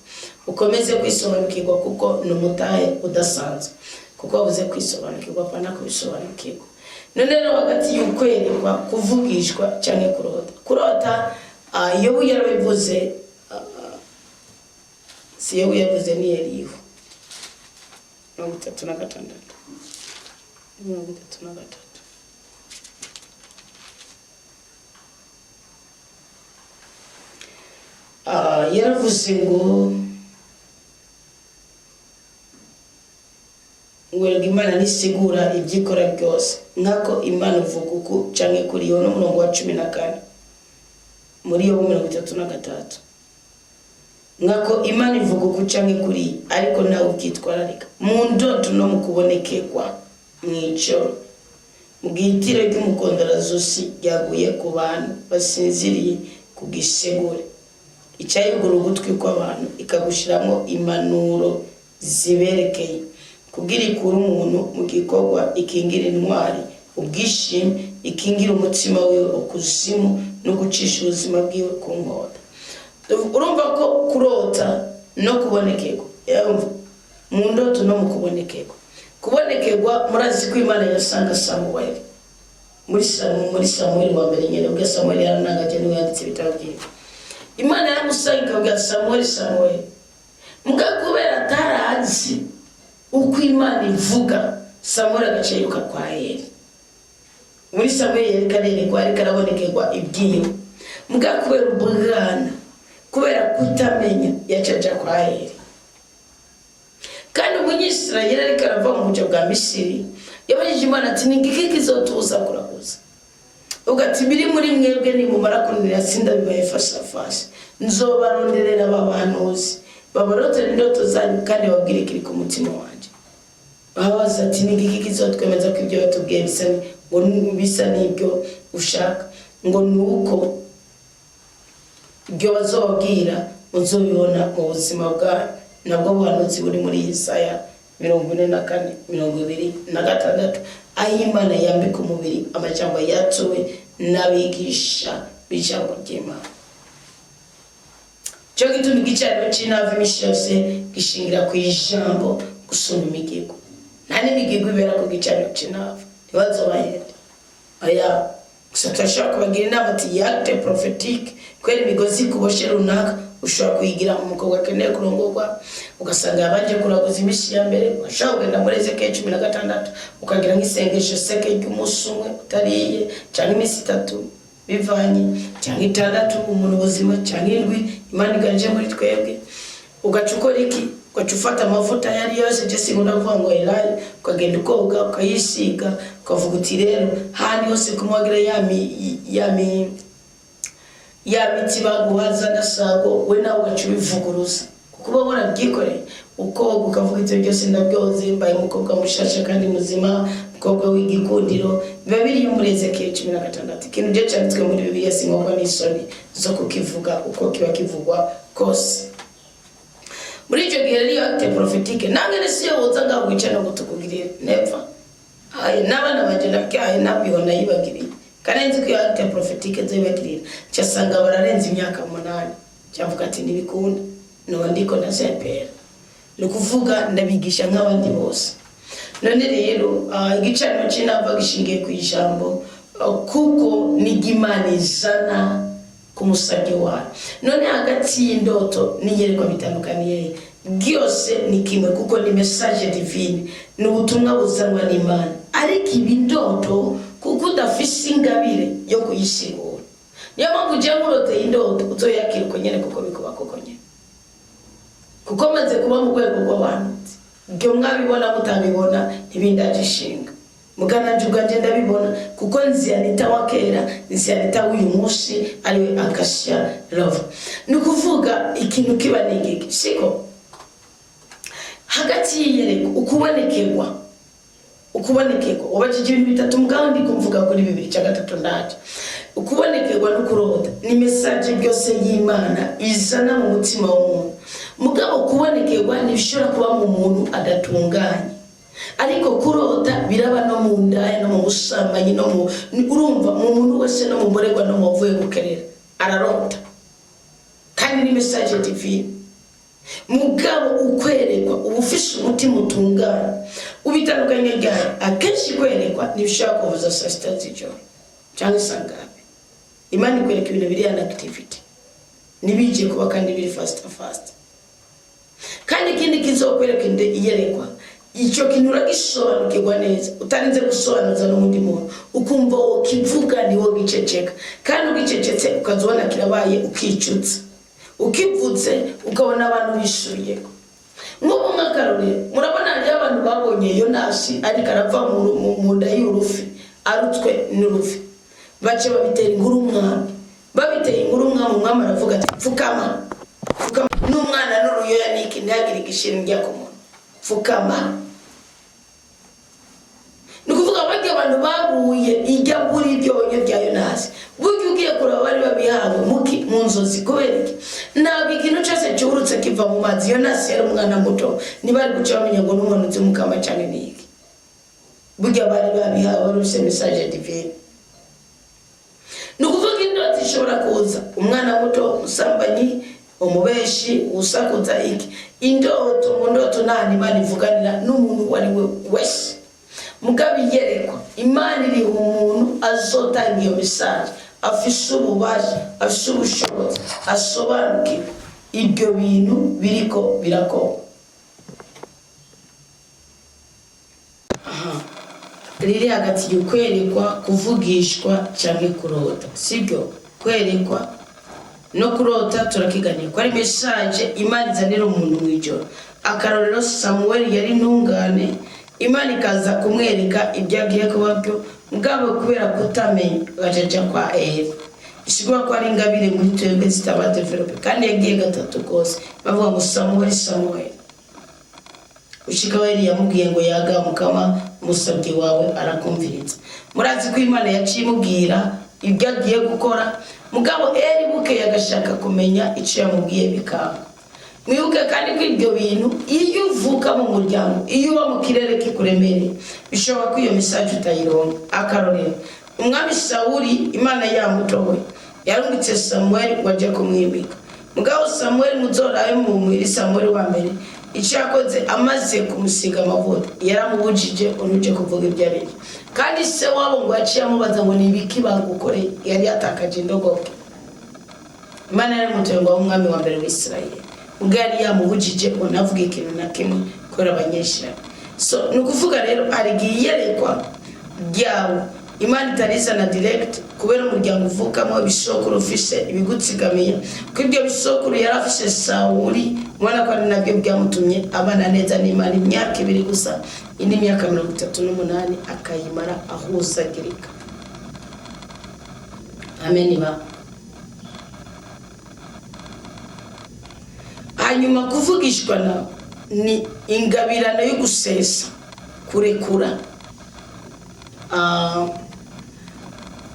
Ukomeze kwisobanukirwa, kuko ni umutahe udasanzwe, kuko wabuze kwisobanukirwa, apana kubisobanukirwa. None rero hagati y'ukwerekwa, kuvugishwa cyangwa kurota, kurota, Yobu yarabivuze, si Yobu yavuze, ni Elihu 36, 33. Yaravuze ngo erega Imana ntisigura ibyo ikora byose, nk'ako Imana uvuga uku canke kuri yo. N'umurongo wa 14 muri Yobu 33, nkako Imana ivuga uku canke kuri, ariko nawe ubyitwararika mu ndoto no mu kubonekerwa mw'ijoro, mu gihe ry'umukondorazosi ryaguye ku bantu basinziriye ku gisegure, icyayugura ugutwi kw'abantu ikagushiramo impanuro ziberekeye, kugira ikure umuntu mu gikorwa, ikingira intwari ubwishime, ikingira umutima wiwe ukuzimu no gucisha ubuzima bwiwe ku nkota. Urumva ko kurota no kubonekerwa, yumva, mu ndoto no mu kubonekerwa. Kubonekerwa, murazi ko Imana yasanga Samuweli muri Samueli wa mbere nyine, ubwo Samueli yaranangaje, niwe yanditse ibitabo byiwe. Imana yaramusanga ikabwira: "Samuel, Samuel." Muga kubera atarazi uko Imana ivuga, Samuel agaca yiruka kwa Eli. Muri Samuel yariko arerekwa, ariko arabonekerwa ibyiwe. Muga kubera ubwana, kubera kutamenya, yaca aja kwa Eli. Kandi Umunyisirayeli ariko arava mu buja bwa Misiri, yabajije Imana ati: "Ni igiki kizotuza kuraguza?" Ugati: "Biri muri mwebwe, nimumara kunira sindabibaye face à face, nzobaronderera abahanuzi babarotera indoto zanyu kandi babwire ikiri ku mutima wanjye." Babaza ati: "Ni igiki kizotwemeza ko ibyo batubwiye bisa ngo bisa n'ibyo ushaka?" Ngo ni uko ibyo bazobabwira muzobibona mu buzima bwanyu. Nabwo buhanuzi buri muri Yesaya 44:26, aho Imana yambika umubiri amajambo yatowe n'abigisha b'ijambo ry'Imana. Cyo gituma igicaniro c'inava imisi yose gishingira ku ijambo gusumba imigigo. Nta n'imigigo ibera ku gicaniro c'inava, ntibazobahende. Oya, gusa turashobora kubagira inama ati acte prophétique, kubera imigozi ikuboshe runaka ushobora kuyigira. Umukobwa akeneye kurongorwa, ugasanga yabanje kuraguza iminsi ya mbere, ushobora kugenda muri Ezekiyeli 16, ukagira nk'isengesho seke ry'umunsi umwe utariye, cyangwa iminsi 3 bivanye, cyangwa 6 umuntu ubuzima, cyangwa 7 Imana iganje muri twebwe. Ugaca ukora iki? Ugaca ufata amavuta ayo ari yose, je sinkunda kuvuga ngo elayo, ukagenda ukoga, ukayisiga, ukavuga uti: "Rero handi hose kumwagira ya miti baguhaza ndasago." We nawe ugaca ubivuguruza kuko uba warabyikoreye. Ukoga, ukavuga: "Ibyo byose ndabyoze, mbaye umukobwa mushasha kandi muzima, umukobwa w'igikundiro." Biba biriyo muri Ezekiyeli 16. Ikintu byo cyanditswe muri Bibiliya sinkokwa n'isoni zo kukivuga uko kiba kivugwa kose. Muri icyo gihe rero, iyo acte prophétique nange si yo woza ngaho wicara ngo tukugirire nepfa. Aye, n'abana banje nabyaye nabyo nayibagiriye, kandi nzi ko iyo acte prophétique nzoyibagirira, cyasanga bararenze imyaka 8, cyavuga ati ntibikunda, noba ndiko ndazempera. Ni ukuvuga ndabigisha nk'abandi bose. None rero igicaniro cy'inava gishingiye ku ijambo, kuko niryo Imana izana ku musabyi wayo. None hagati y'indoto n'iyerekwa bitandukaniye? Byose ni kimwe, kuko ni message divine, ni ubutumwa buzanwa n'Imana. Ariko ibi ndoto, kuko udafise ingabire yo kuyisigura, niyo mpamvu ugiye nkuroteye indoto uzoyakira uko nyene, kuko bikuba koko nyene, kuko maze kuba mu rwego rw'abantu. Ibyo mwabibona mutabibona ntibindaje ishinga. Mugananje ubwanje ndabibona, kuko nzi Anita wa kera, nzi Anita w'uyu munsi, ariwe Acacia Love. Ni ukuvuga ikintu kiba ni igiki siko hagati y'iyerekwa, ukubonekerwa. Ubajije ibintu bitatu, mugabo ndi kumvuga kuri bibiri, cya gatatu ndaje. Ukubonekerwa no kurota ni message byose y'Imana izana mu mutima w'umuntu. Mugabo kubonekerwa ntibishobora kuba mu muntu adatunganye, ariko kurota biraba no mu ndaya, no mu busambanyi, no mu urumva mu muntu wese, no mu mborerwa, no mu wavuye gukerera ararota, kandi ni message divine. Mugabo ukwerekwa uba ufise umutima utunganye. Ubitandukanye ryari? Akenshi kwerekwa ntibishobora kuvuza saa 6 z'ijoro cyangwa isangapi. Imana ikwereka ibintu biri an activity, ntibije kuba kandi biri fast fast. Kandi ikindi kizokwereka iyerekwa, icyo kintu uragisobanukirwa neza utarinze gusobanuza n'undi muntu, ukumva wokivuga niwo giceceka, kandi ugicecetse ukaza ubona kirabaye, ukicutsa ukivutse, ukabona abantu bisubiyeko. Nk'ubu nk'akarorero, murabona hariyo abantu babonye Yonasi ariko arava mu nda y'urufi, arutswe n'urufi, baca babitera inkuru umwami. Babiteye inkuru umwami, umwami aravuga ati: "Pfukama, pfukama n'umwana n'uruyoya niki, ntihagire igishira njya ku muntu, pfukama." Ni ukuvuga barya abantu babuye ijya kuri ibyonyo bya Yonasi, burya ugiye kureba bari babihawe muki mu nzozi. Kubera iki? Ntabwo ikintu cyose cyurutse kiva mu mazi. Yonasi yari umwana muto, ntibari guca bamenya ngo n'umuntu uzi mukama cyane ni iki. Burya bari babihawe, bari bafise message divine. Ni ukuvuga indoto ishobora kuza umwana muto, umusambanyi, umubeshi, usakuza iki. Indoto, mu ndoto nta Imana ivuganira n'umuntu uwo ari we wese. Mugabo iyerekwa, Imana iriha umuntu azotanga iyo message. Afise ububasha, afise ubushobozi, asobanukiwe ibyo bintu biriko birakorwa. Riri hagati y'ukwerekwa, kuvugishwa cyangwa kurota, sibyo? Kwerekwa no kurota turakiganira ko ari message Imana izanira umuntu mu ijoro. Akarorero, Samuel yari intungane, Imana ikaza kumwereka ibyo agiye kuba byo, mugabo kubera kutamenya agacaca kwa Eva. Bisigura ko ari ingabire muri twebwe zitaba développées. Kandi yagiye gatatu kose bavuga ngo: "Samuel, Samuel", ushika we yamubwiye ngo: "Yaga Mukama, umusabyi wawe arakumviriza." Murazi ko Imana yaciye imubwira ibyo agiye gukora, mugabo Eri bukeye agashaka kumenya icyo yamubwiye, bikanga. Mwibuke kandi ko ibyo bintu, iyo uvuka mu muryango, iyo uba mu kirere kikuremereye, bishoboka ko iyo message utayironka. Akarorero, umwami Sawuli, Imana yamutoye, yarungitse Samuel ngo ajye kumwimika. Mugabo Samuel, muzorabe mu mwiri Samuel wa mbere, icyo yakoze amaze kumusiga amavuta, yaramubujije unuje kuvuga ibyo ari byo. Kandi se wabo ngo yaciye amubaza ngo: "Ni ibiki bagukoreye?" Yari yatakaje indogobwe. Imana yaramutoye ngo abe umwami wa mbere w'Isirayeli, ubwo yari yamubujije ngo ntavuge ikintu na kimwe kubera abanyeshuri. So ni ukuvuga rero, hari igihe iyerekwa ryawe Imana itarizana direct kubera umuryango uvukamo, ibisokuru ufise ibigutsigamiye. Ko ibyo bisokuru yari afise Sawuli, ubona ko ari nabyo byamutumye abana neza n'Imana imyaka 2 gusa, indi myaka 38 akayimara ahuzagirika. Amen. Ba hanyuma kuvugishwa nawe ni ingabirano yo gusesa, kurekura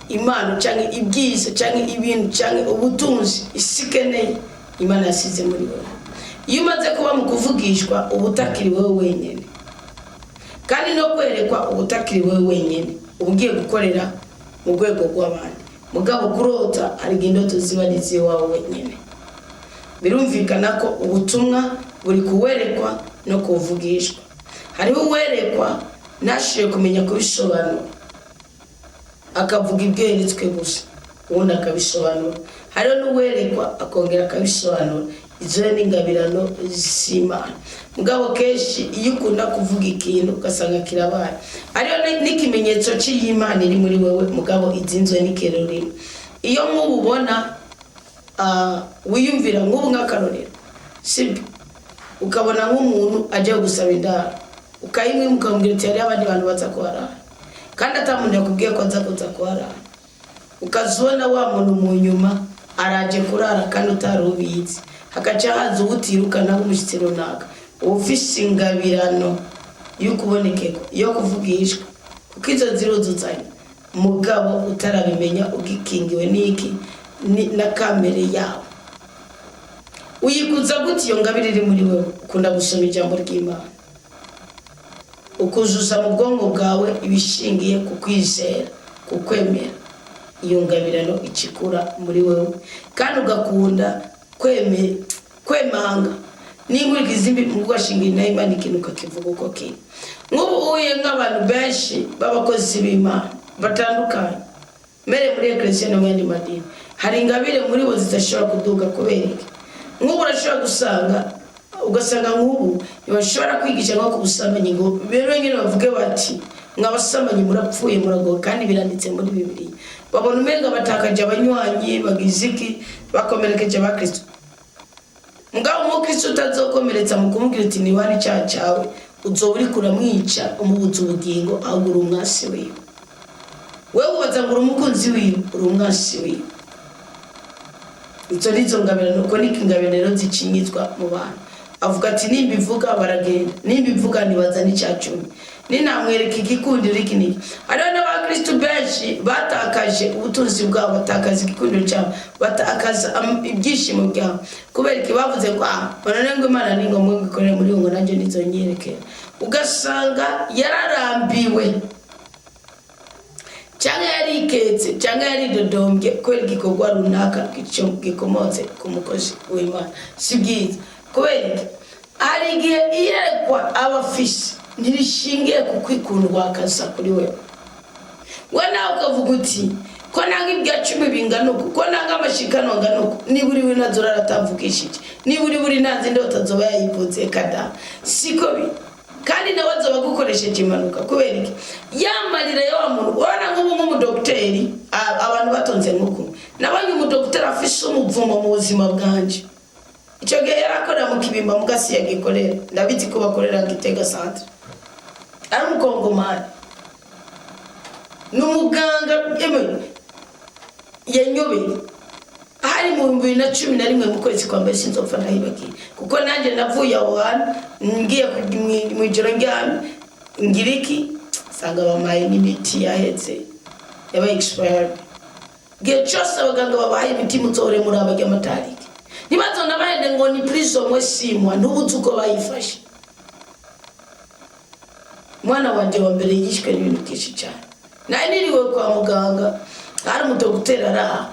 impano cyangwa ibyiza cyangwa ibintu cyangwa ubutunzi isi ikeneye, Imana yasize muri wowe. Iyo umaze kuba mu kuvugishwa, uba utakiri wowe wenyine. Kandi no kwerekwa, uba utakiri wowe wenyine, uba ugiye gukorera mu rwego rw'abandi. Mugabo kurota, hari igihe indoto ziba ari iz'iwawe wenyine. Birumvikana ko ubutumwa buri kuwerekwa no kuvugishwa. Hariho uwerekwa ntashoboye kumenya kubisobanura, akavuga ibyo yeretswe gusa, ubundi akabisobanura. Hariho n'uwerekwa akongera akabisobanura. Izo ni ingabirano z'Imana. Mugabo kenshi iyo ukunda kuvuga ikintu ugasanga kirabaye, hariho n'ikimenyetso cy'Imana iri muri wewe, mugabo izinzwe n'ikirurimo. Iyo nk'ubu ubona wiyumvira nk'ubu, nk'akarorero, sibyo, ukabona nk'umuntu ajya gusaba indaro, ukayimwe, ukamubwira uti: "Hariho abandi bantu baza kuharara", kandi atamuntu yakubwiye ko aza kuza kuharara, ukaza ubona wa muntu mu nyuma araje kurara kandi utari ubizi, hagaca haza uwutirukana nk'umushyitsi runaka, uba ufise ingabirano yo kubonekerwa, yo kuvugishwa, kuko izo ziruzuzanya. Mugabo utarabimenya, ugikingiwe n'iki? Na kamere yawe. Uyikuza gute iyo ngabire iri muri wewe? Ukunda gusoma ijambo ry'Imana, ukuzuza mu bwonko bwawe ibishingiye ku kwizera, ku kwemera. Iyo ngabirano ikikura muri wewe. Kandi ugakunda kwemanga n'inkurikizi mbi mu ugashinga nayo Imana, ikintu ukakivuga uko kiri. Nk'ubu uhuye nk'abantu benshi b'abakozi b'Imana batandukanye, mere muri eklesiya no mu yandi madini, hari ingabire muri bo zidashobora kuduga. Kubera iki? Nk'ubu urashobora gusanga, ugasanga nk'ubu ntibashobora kwigisha nko ku busambanyi, ngo rero nyine bavuge bati: "Mwabasambanyi murapfuye, muragowe", kandi biranditse muri Bibiliya. Babona umenga batakaje abanywanyi, bagize iki, bakomerekeje abakristo. Mugabo umukristo utazokomeretsa mu kumubwira uti: "Niba icyaha cyawe", uzoba uriko uramwica, umubuza ubugingo, ahubwo uri umwasi wiwe. Wewe ubaza ngo uri umukunzi wiwe, uri umwasi wiwe. Izo nizo ngabirano. Uko niko ingabirano rero zicinyizwa mu bantu. Avuga ati: "Nimba ivuga baragenda, nimba ivuga ntibaza n'icya cumi, ninamwereka igikundiro iki n'iki." Hariho n'abakristu benshi batakaje ubutunzi bwabo, batakaza igikundiro cyabo, batakaza ibyishimo byabo. Kubera iki? Bavuze ngo: "Ah, none ngo Imana ni ngombwa ngo ikorere muri ngo nanjye nizonyerekera." Ugasanga yararambiwe, cyangwa yariketse, cyangwa yaridodombye kubera igikorwa runaka gikomotse ku mukozi w'Imana. Si byiza. Kubera iki? Hari igihe iyerekwa aba afise ntirishingiye ku kwikundwa akaza kuri wewe, we nawe ukavuga uti: Ko nanga ibya 10 bingana uku, ko nanga amashikano angana uku, niba uri we ntazora aratavugishije, niba uri buri ntazi indoto azoba yayivuze kada siko bi. Kandi nawe azoba agukoresheje impanuka. Kubera iki? Yamarira ya wa muntu. Urabona nk'ubu nk'umudogiteri, abantu batonze nk'uku, nabonye umudogiteri afise umuvumo mu buzima bwanje. Icyo gihe yari akorera mu Kibimba, mu gasi yagikorera, ndabizi ko bakorera Gitega centre. Ari umukongomani, ni umuganga yewe yanyobeye. Hari mu 2011 mu kwezi kwa mbere, sinzopfa ndahibagiye, kuko nanjye navuye aho hantu ngiye mu ijoro, ndyamye ngira iki, nsanga bampaye n'imiti yahetse, yabaye expired. Igihe cyose abaganga babahaye imiti, muzohore muri abarya amatariki, ntibazona bahende ngo ni prison mwe simwa, ntubuze uko bayifashe. Umwana wanjye wa mbere yishwe n'ibintu byinshi cyane. Nari niriwe kwa muganga, hari umudogiteri araha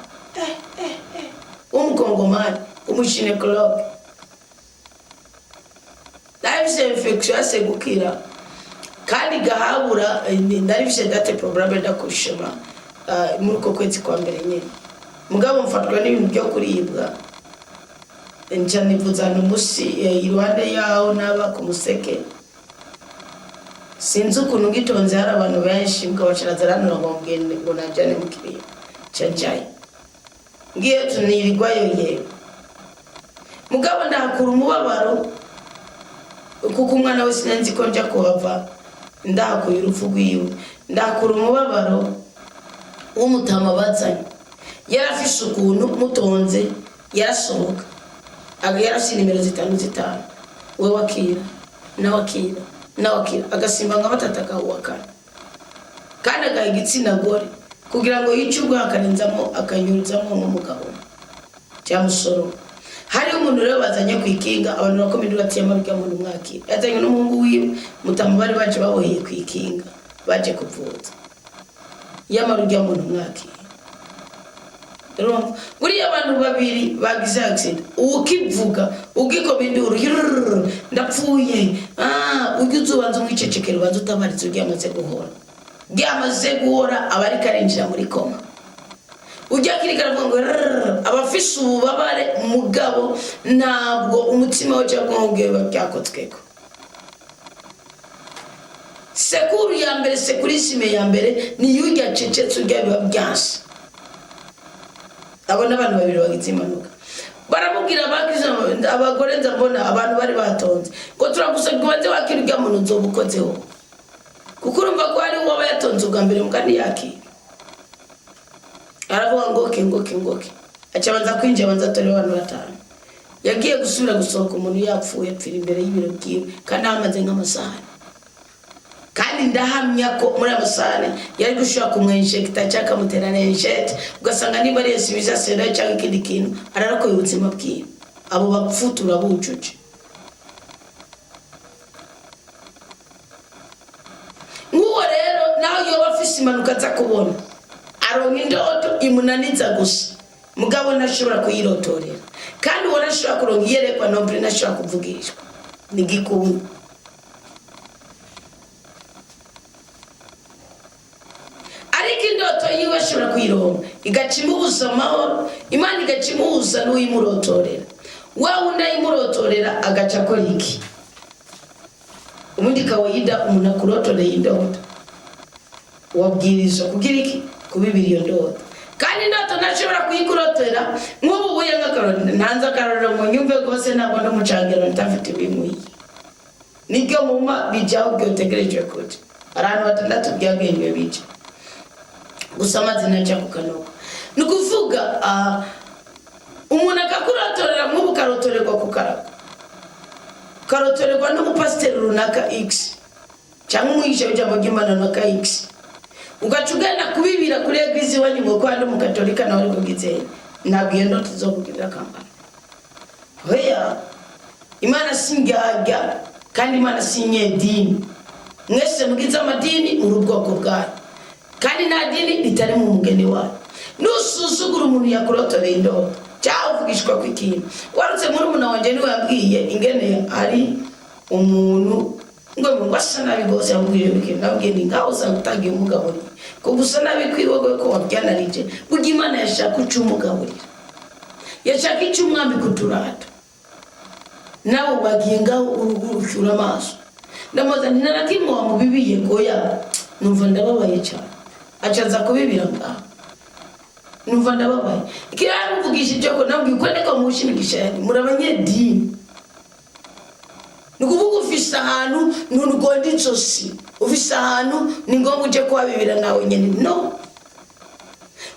w'umukongomani, umugynécologue. Nari mfise infection yase gukira kandi gahabura. Nari mfise date probable d'accouchement muri uko kwezi kwa mbere nyine, mugabo mfatwa n'ibintu byo kuribwa, nca nivuza ahantu musi iruhande yaho naba ku Museke. Sinzi ukuntu ngitonze, hari abantu benshi, mugabo acaraza arantura ngo ngende, ngo najane mu kiriyo. Nca njayo, ngiye tunirirwayo yewe, mugabo ndahakura umubabaro, kuko umwana we sinzi ko nja kuhava ndahakuye urupfu rwiwe. Ndahakura umubabaro w'umutama bazanye. Yarafise ukuntu mutonze yarasohoka, yarafise nimero zitanu zitanu, we wakira, nawe akira, nawe akira, agasimba nka batatu, akahuwakana kandi agaha igitsina gore kugira ngo yice ubwo, akarenzamo akanyuzamo nk'umugabo cyamusoro. Hariho umuntu rero bazanye ku ikinga, abantu bakomeye bati yamabwa muntu mwakira, yazanye n'umuhungu wiwe mutamu, bari baje baboheye ku ikinga, baje kuvuza. Yamara ujya muntu mwakira. Urumva buriya abantu babiri bagize accident, ukivuga ugikoma induru yurururu, ndapfuye, ujya uza ubanza umwicecekera, ubanza utabariza ujya amaze guhora. Ryamaze guhora, aba ariko arinjira muri coma. Ujya akiri karavuga ngo rrrr, aba afise ububabare, mugabo ntabwo umutima we cyangwa ubwonko bwiwe biba byakotsweko. Secours ya mbere, secourisme ya mbere, niyo ujya acecetse, ujya biba byanse. Abo n'abantu babiri bagize impanuka, baramubwira bakize abagore, nza mbona abantu bari batonze ngo turagusabye ubanze wakira ujya muntu nzoba ukozeho, kuko urumva ko hari uwaba yatonze ubwa mbere mbwa ntiyakira. Aravuga ngo okay, ngo okay, ngo okay. Aca abanza kwinjira, abanza atore abantu batanu. Yagiye gusubira gusohoka, umuntu yapfuye, apfira imbere y'ibiro byiwe, kandi ahamaze nk'amasahani. Kandi ndahamya ko muri ayo masahani yari gushobora kumwenjekita cyangwa akamutera lingette, ugasanga niba ari insuffisance rénale cyangwa ikindi kintu, ararokoye ubuzima bwiwe. Abo bapfu turabujuje. Nk'uwo rero nawe yoba afise impanuka aza kubona, aronka indoto imunaniza gusa, mugabo ntashobora kuyirotorera. Kandi uwo ntashobora kuronka iyerekwa nombre, ntashobora kuvugishwa ni gikunda. Ariko indoto yiwe ashobora kuyironka, igaca imubuza amahoro, Imana igaca imuhuza n'uyimurotorera. Wa wundi ayimurotorera agaca akora iki? Ubundi kawaida umuntu akurotoreye indoto, wabwirizwa kugira iki? Kubibira iyo ndoto. Kandi indoto ntashobora kuyikurotera. Nk'ubu buye nk'akarorero, ntanze akarorero ngo nyumve rwose, ntabwo ndi umucangero, ntafite ibimuhiye, niryo muma bijyaho byotegerejwe kuja. Hari ahantu batandatu byagenywe bija gusa, amazi ntaca ku kanogo. Ni ukuvuga umuntu akakurotorera, nk'ubu ukarotorerwa ku karago, ukarotorerwa n'umupasiteri runaka x cyangwa umwigisha w'ijambo ry'Imana runaka x, ugaca ugenda kubibira kuri église iwanyu ngo ko handi umukatolika nawe ariko gizeye, ntabwo iyo ndoto izokugirira akamaro. Oya, Imana si ndyarya, kandi Imana si inyedini. Mwese mugize amadini muri ubwoko bwayo, kandi nta dini ritari mu mugeni wayo. Nusuzugura umuntu yakurotoreye indoto cyangwa uvugishwa ku ikintu, warutse muri umuntu wanjye, niwe yambwiye ingene ari umuntu. Ngo ngo asa nabi rwose. Yamubwira ibintu, nabwiye ni ngaho usanga utagiye umugaburira, ko gusa nabi kwiwe ko wabyanarije. Burya Imana yashaka uca umugaburira, yashaka icyo umwami kuturata, nawe wagiye ngaho urushyura amaso. Ndamubaza nti narakimwe wamubibiye? Goya, numva ndababaye cyane. Acaza kubibira ngaho, numva ndababaye. Ikiramuvugisha ko nabwiye uko niko muhusha imigisha yanyu. Muri abanyedini, ni ukuvuga ufise ahantu nturugonda ijosi, ufise ahantu ni ngombwa uje kuhabibira nawe nyine. No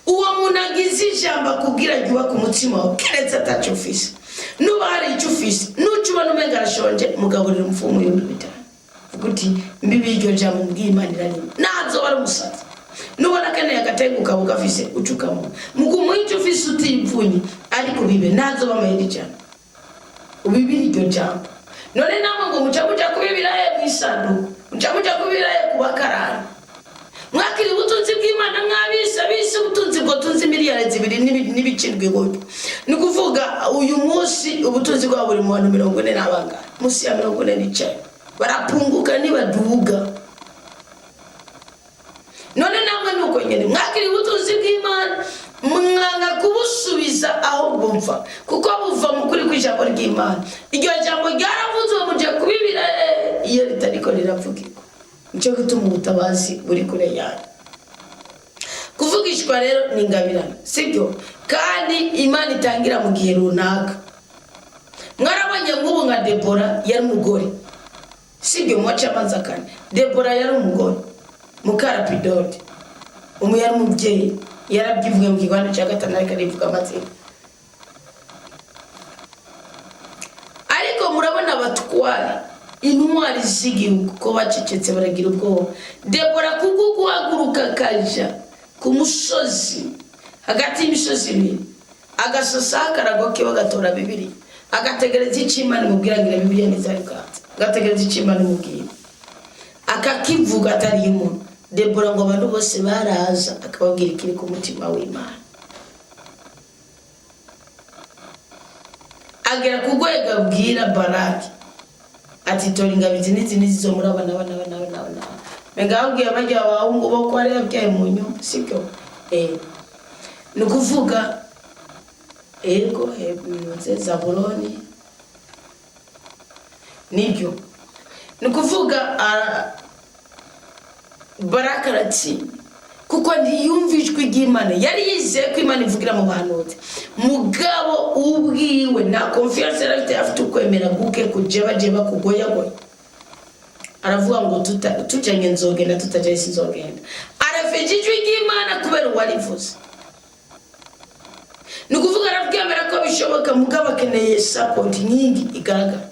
uwo muntu agize ijambo akubwira ryubaka umutima wawe, keretse ataco ufise. Nuba hari icyo ufise, nuca ubona umenga arashonje, mugaburira umupfumu 5000, vuga uti mbibi iryo jambo mbwiye, Imana irarima, nazoba ari umusazi. Nubona akeneye agatenga ukaba ugafise, uca ukamuha. Mu kumuha icyo ufise utipfunye, ariko bibe nazoba amayeri ijana, ubibire iryo jambo. None namwe ngo muca muja kubibira he mu isanduku, muca muja kubibira he ku bakarani? Mwakira ubutunzi bw'Imana mwabise abise ubutunzi bwo tunzi miliyari 2 n'ibicirwa gutyo. Ni ukuvuga uyu munsi ubutunzi bwabo buri mu bantu 40 n'abangahe, munsi ya 49, barapunguka ntibaduga. None namwe nuko nyene mwakira ubutunzi bw'Imana, mwanga kubusubiza aho bumva, kuko buva mu kuri kw'ijambo ry'Imana. Iryo jambo ryaravuzwe, muje kubibira iyo ritariko riravugirwa. Nicyo gituma ubutabazi buri kure yanyu. Kuvugishwa rero ni ingabirano, sibyo? Kandi Imana itangira mu gihe runaka. Mwarabonye nk'ubu nka Debora yari umugore, sibyo? Mu bacamanza kane, Debora yari umugore, mukarapidodi umu yari umubyeyi, yarabyivuye mu kiganiro cya gatanu, ariko arivuga amazina. Ariko murabona abatware, intwari z'igihugu, ko bacecetse, baragira ubwoba. Debora kubwo guhaguruka akaja ku musozi hagati y'imisozi ibiri, agasosaho akarago ke, bagatora Bibiliya, agategereza icyo Imana imubwira, ngira Bibiliya ntizari bwanze, agategereza icyo Imana imubwira, akakivuga atari umuntu. Debora ngo abantu bose baraza, akababwira ikiri ku mutima w'Imana. Agera ku rwego abwira Baraki ati tora ingabo izi n'izi n'izi zo muri aba n'aba n'aba n'aba n'aba n'aba. Mbega ababwiye bajya abahungu bo ko ari yabyaye mu nyuma, sibyo? Ni ukuvuga ego nze Zabuloni, nibyo. Ni ukuvuga Baraka aratsinda kuko ntiyumva ijwi ry'Imana. Yari yizeye ko Imana ivugira mu bahanuzi, mugabo ubwiwe nta confiance yari afite, afite ukwemera guke, kujebajeba, kugoyagoya. Aravuga ngo tujanye nzogenda, tutajanye sinzogenda. Arafeje ijwi ry'Imana kubera uwarivuze. Ni ukuvuga arabyemera ko bishoboka, mugabo akeneye support nyingi igaragara.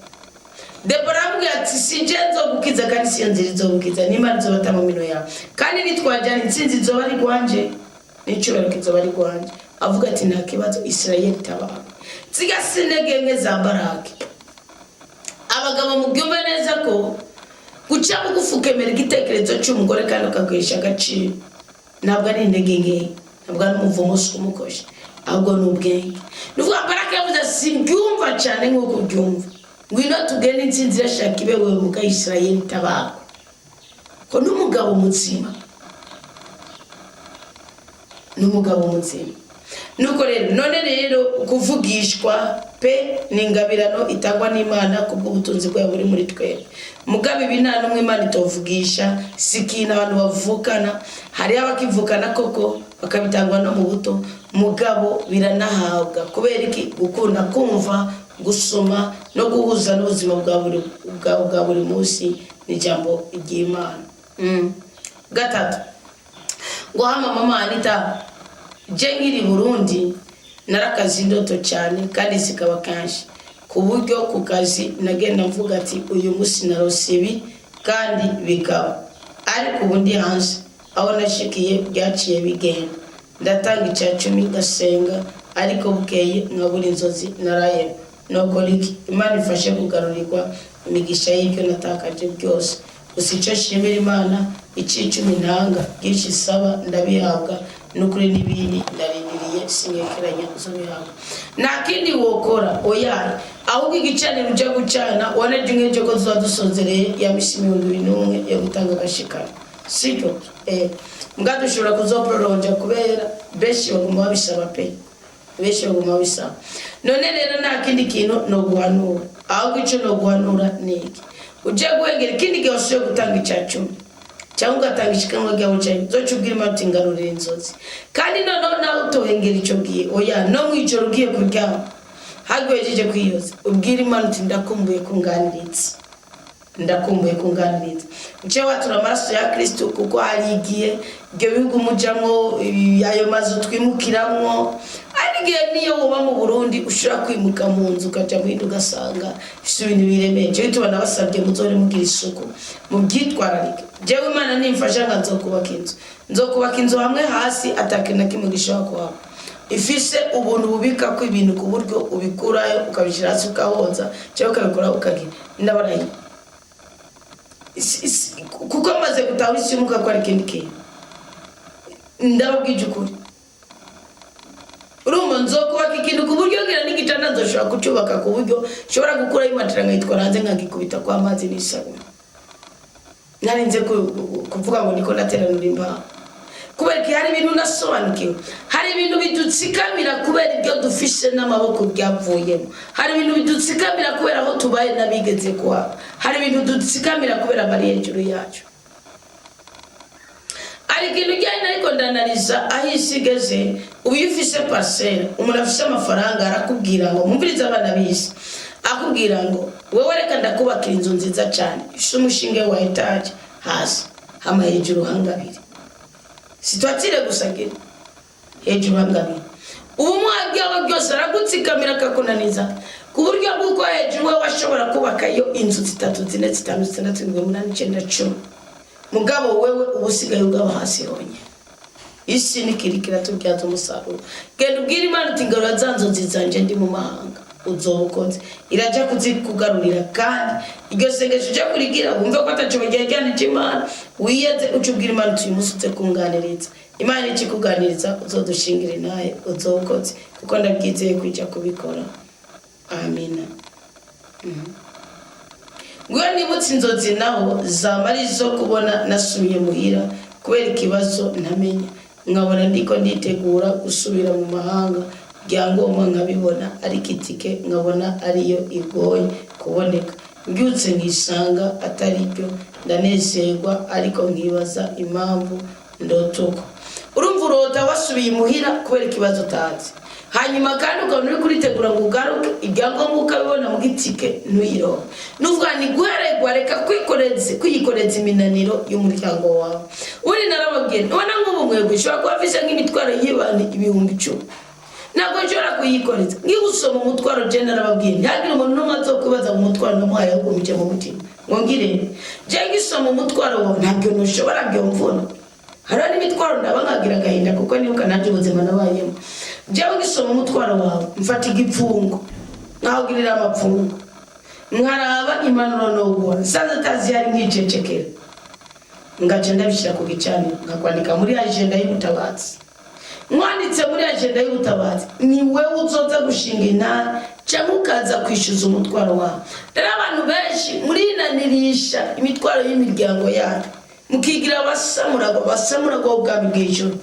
Debora aramubwira ati si je nzogukiza, kandi si yo nzira izogukiza, n'Imana izobata mu mino yawe, kandi nitwajyana intsinzi izoba ari rwanje n'icyubahiro kizoba ari rwanje. Avuga ati nta kibazo, Isirayeli itabawe. Nsiga intege nke za Baraki. Abagabo, mubyumve neza ko guca bugufi ukemera igitekerezo cy'umugore kandi ukaguhisha agaciro ntabwo ari intege nkeya, ntabwo ari umuvumo, si umukoshi, ahubwo ni ubwenge. Ni ukuvuga Baraki yavuze simbyumva cyane nk'uko ubyumva, ngwino tugende, intsinzi irashaka ibe wewe muga Isirayeli itabagwa. Ko n'umugabo muzima, n'umugabo muzima. Nuko rero none rero kuvugishwa pe ni ingabirano itangwa n'Imana kubw'ubutunzi bwayo buri muri twebwe. Mugabo ibi nta n'umwe Imana itovugisha, si ikintu abantu bavukana. Hariho abakivukana koko bakabitangwa no mu buto, mugabo biranahabwa. Kubera iki? Gukunda kumva, gusoma no guhuza n'ubuzima bwa buri munsi n'ijambo ry'Imana. Gatatu ngo hama mama Anita, je nkiri Burundi narakaze indoto cyane kandi zikaba kenshi, ku buryo ku kazi nagenda mvuga ati uyu munsi narose ibi, kandi bikaba. Ariko ubu ndi hanze, aho nashikiye byaciye bigenda. Ndatanga icya cumi, ngasenga, ariko bukeye nkabura inzozi narayemo. Nokora iki? Imana ifashe kugarurirwa imigisha y'ibyo natakaje byose. Gusa icyo nshimira Imana, icicumi ntanga, byinshi isaba ndabihabwa n'ukuri, n'ibindi ndarindiriye. Singekeranya uzobihabwa. Nta kindi wokora, oya, ahubwo igicaniro ujya gucana waneje nk'ejo ko tuba dusozereye ya misi 21 yo gutanga agashikano, sibyo? Mbwa dushobora kuzoprolonja kubera benshi baguma babisaba pe, benshi baguma babisaba. None rero nta kindi kintu no guhanura, ahubwo icyo no guhanura ni iki: ujye guhengera ikindi gihe wasubiye gutanga icya cumi cyangwa ugatanga ishikanwa ryawe, cyane uzoca ubwira Imana uti: "Ngarurira inzozi." Kandi noneho nawe utohengera icyo gihe, oya, no mu ijoro ugiye kuryama, haguhejeje kwiyoza, ubwira Imana uti: "Ndakumbuye kunganiriza, ndakumbuye kunganiriza." Uce watura amaraso ya Kristo, kuko hari igihe ibyo bihugu mujamwo, ayo mazu twimukiramwo, hari igihe niyo woba mu Burundi ushobora kwimuka mu nzu ukaja mu yindi, ugasanga ifise ibintu biremeye. Jewe tuba nabasabye muzore mugira isuku, mubyitwararike. Jewe Imana nimfasha nga nzokubaka inzu, nzokubaka inzu hamwe hasi atakintu na kimwe gishobora kuhaba, ifise ubuntu bubika ko ibintu, ku buryo ubikurayo ukabishyira hasi ukahoza cyangwa ukabikora ukagira. Ndabarahiye, kuko maze gutaha isi y'umwuka ko ari ikindi kintu. Ndababwije ukuri, urumva nzokubaka ikintu ku buryo ngira n'igitanda nzoshobora kucyubaka ku buryo nshobora gukuraho imatera nkayitwara hanze, nkagikubita kwa amazi n'isabune, narinze kuvuga ngo niko ndateranura imbaho. Kubera ko hari ibintu nasobanukiwe, hari ibintu bidutsikamira kubera ibyo dufishe n'amaboko byavuyemo, hari ibintu bidutsikamira kubera aho tubaye n'abigeze kuhaba, hari ibintu dutsikamira kubera bari hejuru yacu. Hari ikintu ujyanye, ariko ndanariza aho isi igeze ubu. Iyo ufise parcelle, umuntu afise amafaranga arakubwira ngo: "Mwumvirize abana b'isi," akubwira ngo: "Wowe reka ndakubakira inzu nziza cyane ifise umushinge wa étage hasi, hama hejuru hangabiri, si toiture gusa, ngira hejuru hangabiri." Ubu bwawe byose aragutsikamira, akakunaniza ku buryo bw'uko hejuru we washobora kubakayo inzu zitatu, zine, zitanu, zitandatu, indwi, umunani, icyenda, 10, mugabo wewe uba usigaye ugaba hasi honyine. Isi nikiri kiratubyaza umusaruro. Genda ubwire Imana uti: "Ngarura za nzozi zanje ndi mu mahanga." Uzoba ukoze, irajya kuzikugarurira. Kandi iryo sengesho ujya kurigira wumve ko ataco bagereranyije Imana, wiyeze, uca ubwira Imana uti: "Uyu munsi uze kunganiriza." Imana ikikuganiriza, uzodushingira intahe, uzoba ukoze, kuko ndabyizeye kujya kubikora. Amina. Ngwiyo nibutse inzozi naho zaba ari izo kubona nasubiye muhira kubera ikibazo ntamenya, nkabona ndiko nditegura gusubira mu mahanga, ibyangombwa nkabibona, ariko itike nkabona ariyo igoye kuboneka. Mbyutse nkisanga atari byo, ndanezerwa, ariko nkibaza impamvu ndota uko. Urumva, urota wasubiye imuhira kubera ikibazo utazi, hanyuma kandi ukabona uri kuritegura ngo ugaruke, ibyangombwa ukabibona, mu gitike ntuyironke. Nuvuga ni guheregwa. Reka kwiyikoreza iminaniro y'umuryango wawe. Ubundi narababwiye, nubona nk'ubu mwebwe ushobora kuba afise nk'imitwaro y'abantu 10,000, ntabwo nshobora kuyikoreza. Ngiye gusoma umutwaro, je narababwiye ntihagire umuntu n'umwe azokwibaza mu mutwaro namuhaye, ahubwo muje mu mutima ngo ngire je ngisoma umutwaro wawe, ntabyo ntushobora byomvuna. Hariho n'imitwaro ndaba nkagira agahinda, kuko nibuka nanjye ubuzima nabayemo. Jewe ngisoma umutwaro wawe, mfata igipfungo, nkawugirira amapfungo, nkaraba impanuro noguha, nsanze atazihari nkicecekera, ngaca ndabishyira ku gicaniro, nkakwandika muri agenda y'ubutabazi. Mwanditse muri agenda y'ubutabazi, ni wewe uzoza gushinga intara cyangwa ukaza kwishyuza umutwaro wawe. Rero abantu benshi murinanirisha imitwaro y'imiryango yanyu, mukigira abasamuragwa, abasamuragwa b'ubwami bw'ijuru.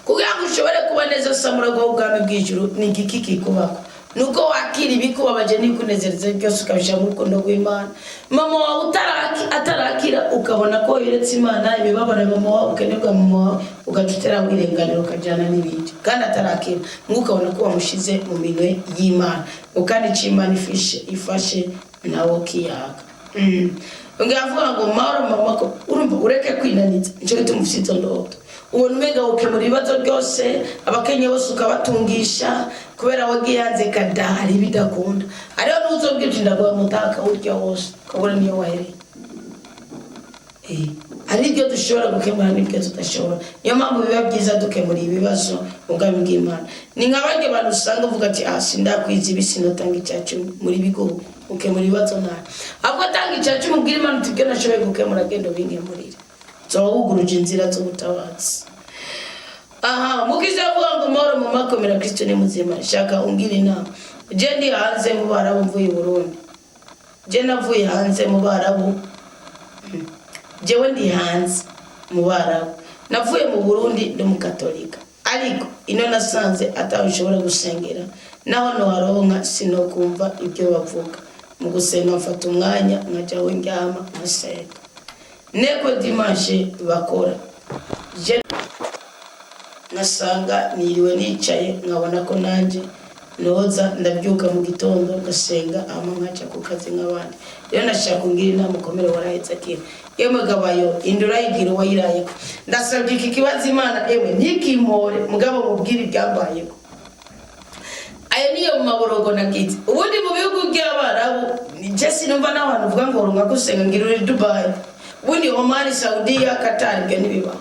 Kugira ngo ushobore kuba neza samuragwa w'ubwami bw'ijuru, ni igiki kikubako? Nuko wakira ibikubabaje n'ibikunezereza byose, ukabishyira mu rukundo rw'Imana. Mama wawe atarakira, ukabona ko yeretse Imana imibabaro ya mama wawe, ukenerwa mama wawe, ugaca utera wirenganira, ukajyana n'ibindi kandi atarakira, mwuka ukabona ko wamushize mu minwe y'Imana, ngo kandi icyo Imana ifishe ifashe nawo kiyaga. Ngavuga ngo mahoro mama, ko urumva ureke kwinaniza. Nicyo gituma ufite izo ndoto, ubona umenga ukemura ibibazo byose, abakenya bose ukabatungisha kubera wagiye hanze kadahari bidakunda. Hariho n'uzobwira uti: "Ndaguha mutaka urya wose," ukabona niyo wahereye. Hari ibyo dushobora gukemura n'ibyo tudashobora. Niyo mpamvu biba byiza dukemura ibibazo mu bwami bw'Imana. Ni nka barya bantu usanga uvuga ati: "Ah, sindakwiza ibi, sinotanga icya cumi." Muri bigo ukemura ibibazo nabi, ahubwo atanga icya cumi, ubwira Imana uti: "Ibyo nashoboye gukemura, genda ubinkemurire." Nzoba wuguruje inzira z'ubutabazi. Aha mukiza avuga ngo mahoro mu makomera, Kristo ni muzima. Shaka ungira inama. Je ndi hanze mu Barabu, mvuye i Burundi. Je navuye hanze mu Barabu, jewe ndi hanze mu Barabu, navuye mu Burundi ndi umukatolika, ariko ino nasanze ataho ushobora gusengera, naho noharonka sinokumva ibyo bavuga. Mu gusenga mfata umwanya nkaja aho ndyama nkasenga. Neko dimanche bakora, je nkasanga niriwe nicaye, nkabona ko nanjye noza ndabyuka mu gitondo ngasenga, hama nkaca ku kazi nk'abandi. Rero nashaka kugira inama ukomere, warahetse akira. Yemwe gabayo, inda urayigira uwayirayeko. Ndasabye iki kibazo Imana, emwe ntikimpore, mugabo mubwire ibyambayeko. Ayo niyo mu maborogo nagize. Ubundi mu bihugu by'Abarabu je sinumva n'abantu uvuga ngo runga gusenga, ngira uri Dubai, ubundi Omani, Saudiya, Qatar, ibyo ntibibaho.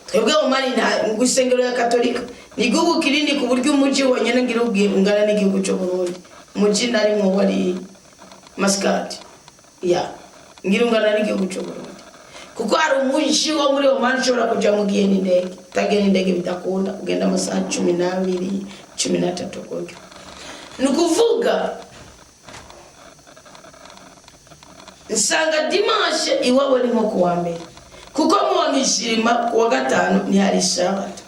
Twebwe Omani nta isengero ya Katolika. Ni igihugu kinini ku buryo umuji wonyene ngira ubwiye ungana n'igihugu cy'u Burundi. Umuji narimwo wari Muscat, ya ngira ungana n'igihugu cy'u Burundi, kuko hari umuji wo muri Omani ushobora kuja mu gihe n'indege, utagenda indege bidakunda, ugenda amasaha 12, 13 gutyo. Ni ukuvuga nsanga dimanche iwabo ni nko kuwa mbere, kuko mu wa mishirima kuwa gatanu ntihari isabato,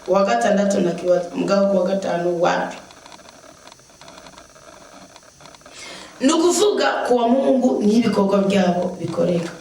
kuwa gatandatu na kibazo, mugabo kuwa gatanu wapi. Ni ukuvuga kuwa Mungu n'ibikorwa byabo bikoreka.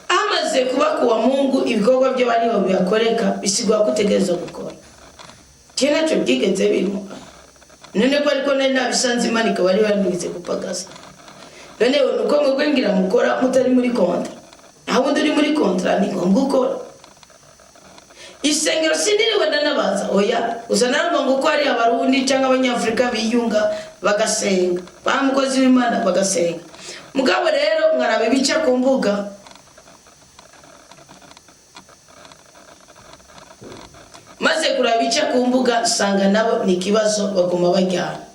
Hamaze kuba kuwa Mungu ibikorwa byo bariho bibakoreka, bisigwa ko utegerezwa gukora. Je ntacyo byigeze birimo. None ko ariko nari nabisanze, Imana ikaba ari yandungitse gupagasa. None nuko mwebwe ngira mukora mutari muri contrat, naho ubundi uri muri contrat ni ngombwa ukora. Isengero siniriwe ndanabaza, oya. Gusa narumva ngo ko hari Abarundi cyangwa Abanyafurika biyunga bagasenga, ba mukozi w'Imana bagasenga. Mugabo rero nkaraba ibica ku mbuga, maze kuraba ibica ku mbuga nsanga nabo ni ikibazo, baguma bajyana.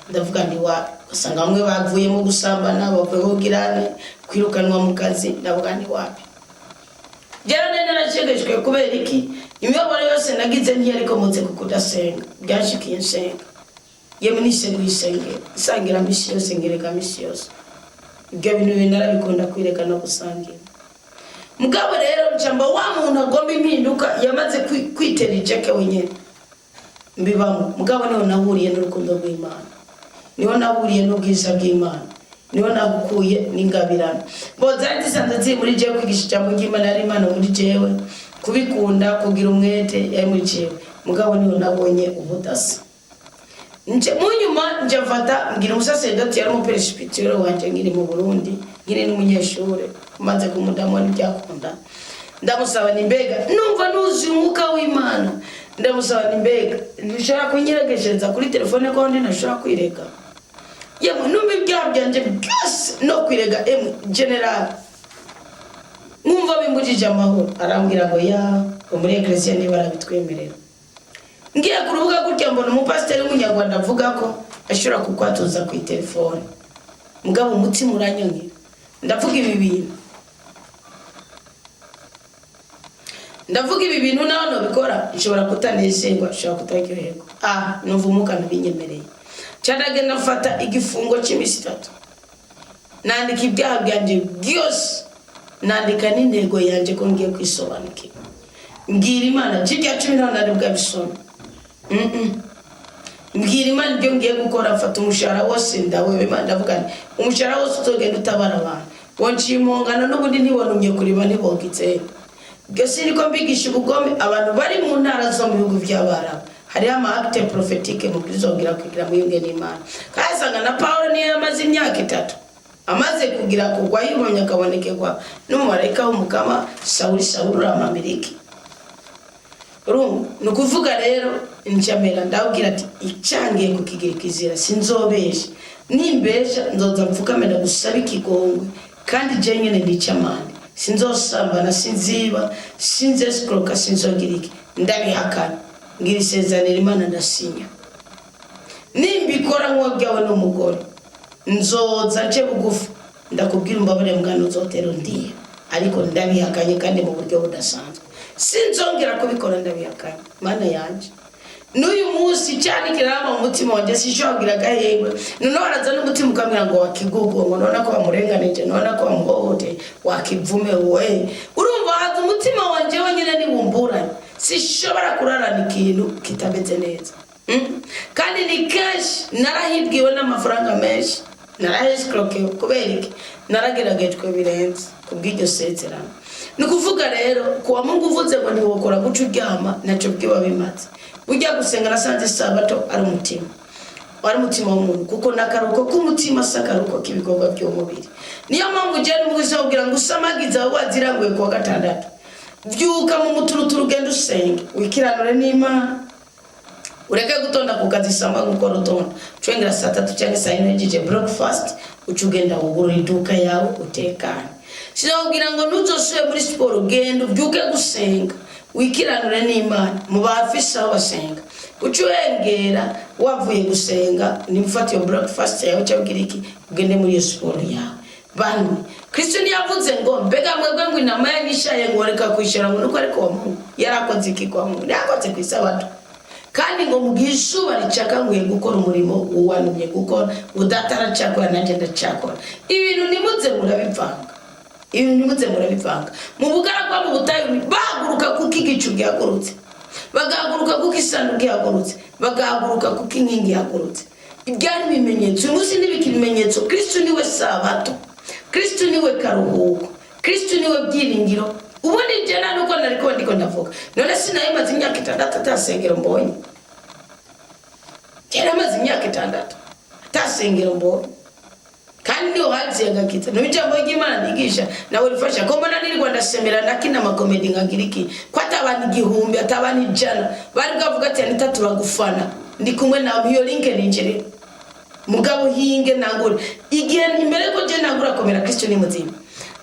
Ndavuga nti wapi, ugasanga bamwe bavuyemo gusambana, bavuyeho girane, kwirukanwa mu kazi. Ndavuga nti wapi. Rero nari narashegeshwe. Kubera iki? Imibabaro yose nagize ntiyarikomotse ku kudasenga, byanshikiye nsenga. Yemwe niseguye isengero, nsangira misi yose, ngereka misi yose. Ibyo bintu bibiri narabikunda, kwireka no gusangira. Mugabo rero ncamba wa muntu agomba impinduka yamaze kwitera ijeke wenyine mbibamo. Mugabo niho nahuriye n'urukundo rw'Imana, niho nahuriye n'ubwiza bw'Imana, niho nagukuye n'ingabirano bo zari zisanzwe ziri muri jewe. Kwigisha ijambo ry'Imana yari Imana muri jewe, kubikunda, kugira umwete yari muri jewe. Mugabo niho nabonye ubudasa. Nje mu nyuma nje mfata mbwira umusaseredoti yari umuperesibiteri wanje nkiri mu Burundi, nkiri n'umunyeshure, maze kumudamu ntibyakunda. Ndamusaba ni mbega numva nuzuye umwuka w'Imana, ndamusaba ni mbega ntushobora kunyiregeshereza kuri telefone ko ndi ntashobora kwirega? Yemwe numva ibyaha byanje byose no kwirega, emwe general, nkumva bimbujije amahoro. Arambwira ngo ya ngo muri eklesiya niba barabitwemerera. Ngiye ku rubuga gutya mbona umupasiteri w'Umunyarwanda avuga ko ashobora kukwatuza ku telefone. Mugabo umutima uranyongera. Ndavuga ibi bintu, ndavuga ibi bintu naho nobikora nshobora kutanezerwa, nshobora kutaryoherwa. Ah, numva umwuka ntubinyemereye. Cyandagenda mfata igifungo cy'iminsi 3, nandika ibyaha byanjye byose, nandika n'intego yanjye ko ngiye kwisobanukirwa. Mbwira Imana kirya cumi nta nari bwabisome. Mbwira Imana ibyo ngiye gukora. Mfata umushahara wose ndaweba Imana. Ndavuga nti umushahara wose uzogenda utabara abantu wonciye impongano, n'ubundi ntibonumye kuriba ntibogitse. Ibyo siniko mbigisha ubugome. Abantu bari mu ntara zo mu bihugu by'Abarabu hariho ama acte prophétique mu bizongera kugira muyunge n'Imana. Kandi asanga na Paulo niyo yamaze imyaka 3 amaze kugira kugwa yibonye akabonekerwa n'umumarayika w'Umukama: "Sawuli, Sawuli, uramamiriki?" Urumva, ni ukuvuga rero njamera ndabwira ati icyangiye kukigira ikizira, sinzobesha. Nimbesha nzoza mfukame ndagusaba ikigongwe, kandi je nyene nicamande. Sinzosambana, sinziba, sinzesikoroka, sinzogira iki, ndabihakana. Ngira isezanira Imana, ndasinya. Nimbikora nk'uwabyawe n'umugore, nzoza nce bugufi ndakubwira umbabare mwana, uzotera undiye, ariko ndabihakanye kandi mu buryo budasanzwe, sinzongera kubikora, ndabihakanye. Mana yanje, n'uyu munsi cyane kirama mu mutima wanjye, sinshobora kugira agahengwe. Noneho haraza n'umutima ukambwira ngo wakigugu, ngo none ko bamurenganije, none ko bamuhohoteye, wakivume we. Urumva, haza umutima wanjye wenyine niwumburanye, sinshobora kurarana ikintu kitameze neza. Kandi ni kenshi narahibwiwe n'amafaranga menshi, narahesikurokewe. Kubera iki? Narageragejwe birenze kubw'iryo sezerano. Ni ukuvuga rero, kuwa Mungu uvuze ngo ntiwokora guca uryama, ntacyo bwiba bimaze. Ujya gusenga, nasanze Isabato ari umutima, ari umutima w'umuntu, kuko ni akaruhuko k'umutima, si akaruhuko k'ibikorwa by'umubiri. Niyo mpamvu ugenda umubwiza kugira ngo usamagize aho waziranguye kuwa gatandatu, byuka mu muturuturu, ugenda usenge, wikiranure n'Imana, ureke gutonda ku kazi samba nk'uko rutonda. Ucengera saa 3 cyangwa saa 4 uhejeje breakfast, uca ugenda wugurura iduka yawe utekanye. Sinakubwira ngo ntuzosubire muri siporo. Genda ubyuke gusenga, wikiranure n'Imana mu bafise aho basenga. Uca uhengera wavuye gusenga, nimba ufata iyo breakfast yawe cyangwa iki, ugende muri iyo siporo yawe. Bamwe Kristo ntiyavuze ngo mbega mwebwe ngo inama yanyishaye ngo reka kwishyura, ngo nuko ariko wa Mungu yarakoze iki? Kwa Mungu yakoze ku Isabato, kandi ngo mu gihe izuba ricaka nkwiye gukora umurimo uwantumye gukora. Udata aracakora, nanjye ndacakora. Ibintu nimuze murabivanga, ibintu nimuze murabivanga. Mu bugaragwa, mu butayu, bahaguruka kuko igicu gihagurutse, bagahaguruka kuko isanduku ihagurutse, bagahaguruka kuko inkingi ihagurutse. Byari ibimenyetso. Uyu munsi ntibikiri ibimenyetso. Kristo niwe Sabato, Kristo niwe karuhuko, Kristo niwe byiringiro. Ubundi njye nta nuko nari kuba ndiko ndavuga none. Sinayo maze imyaka 6 atasengero mbonye. Kera maze imyaka 6 atasengero mbonye, kandi niho haziye agakitsa. Niho ijambo ry'Imana nigisha nawe rifasha ko mbona nirirwa ndasemera, ndakina amakomedi, nkagira iki, ko atabana 1000, atabana 100 bari bwavuga ati: "Anita, turagufana, ndi kumwe nawe." Iyo link ninjire mugabo hinge nangure igihe imbere ko je nangura komera. Kristo ni muzima.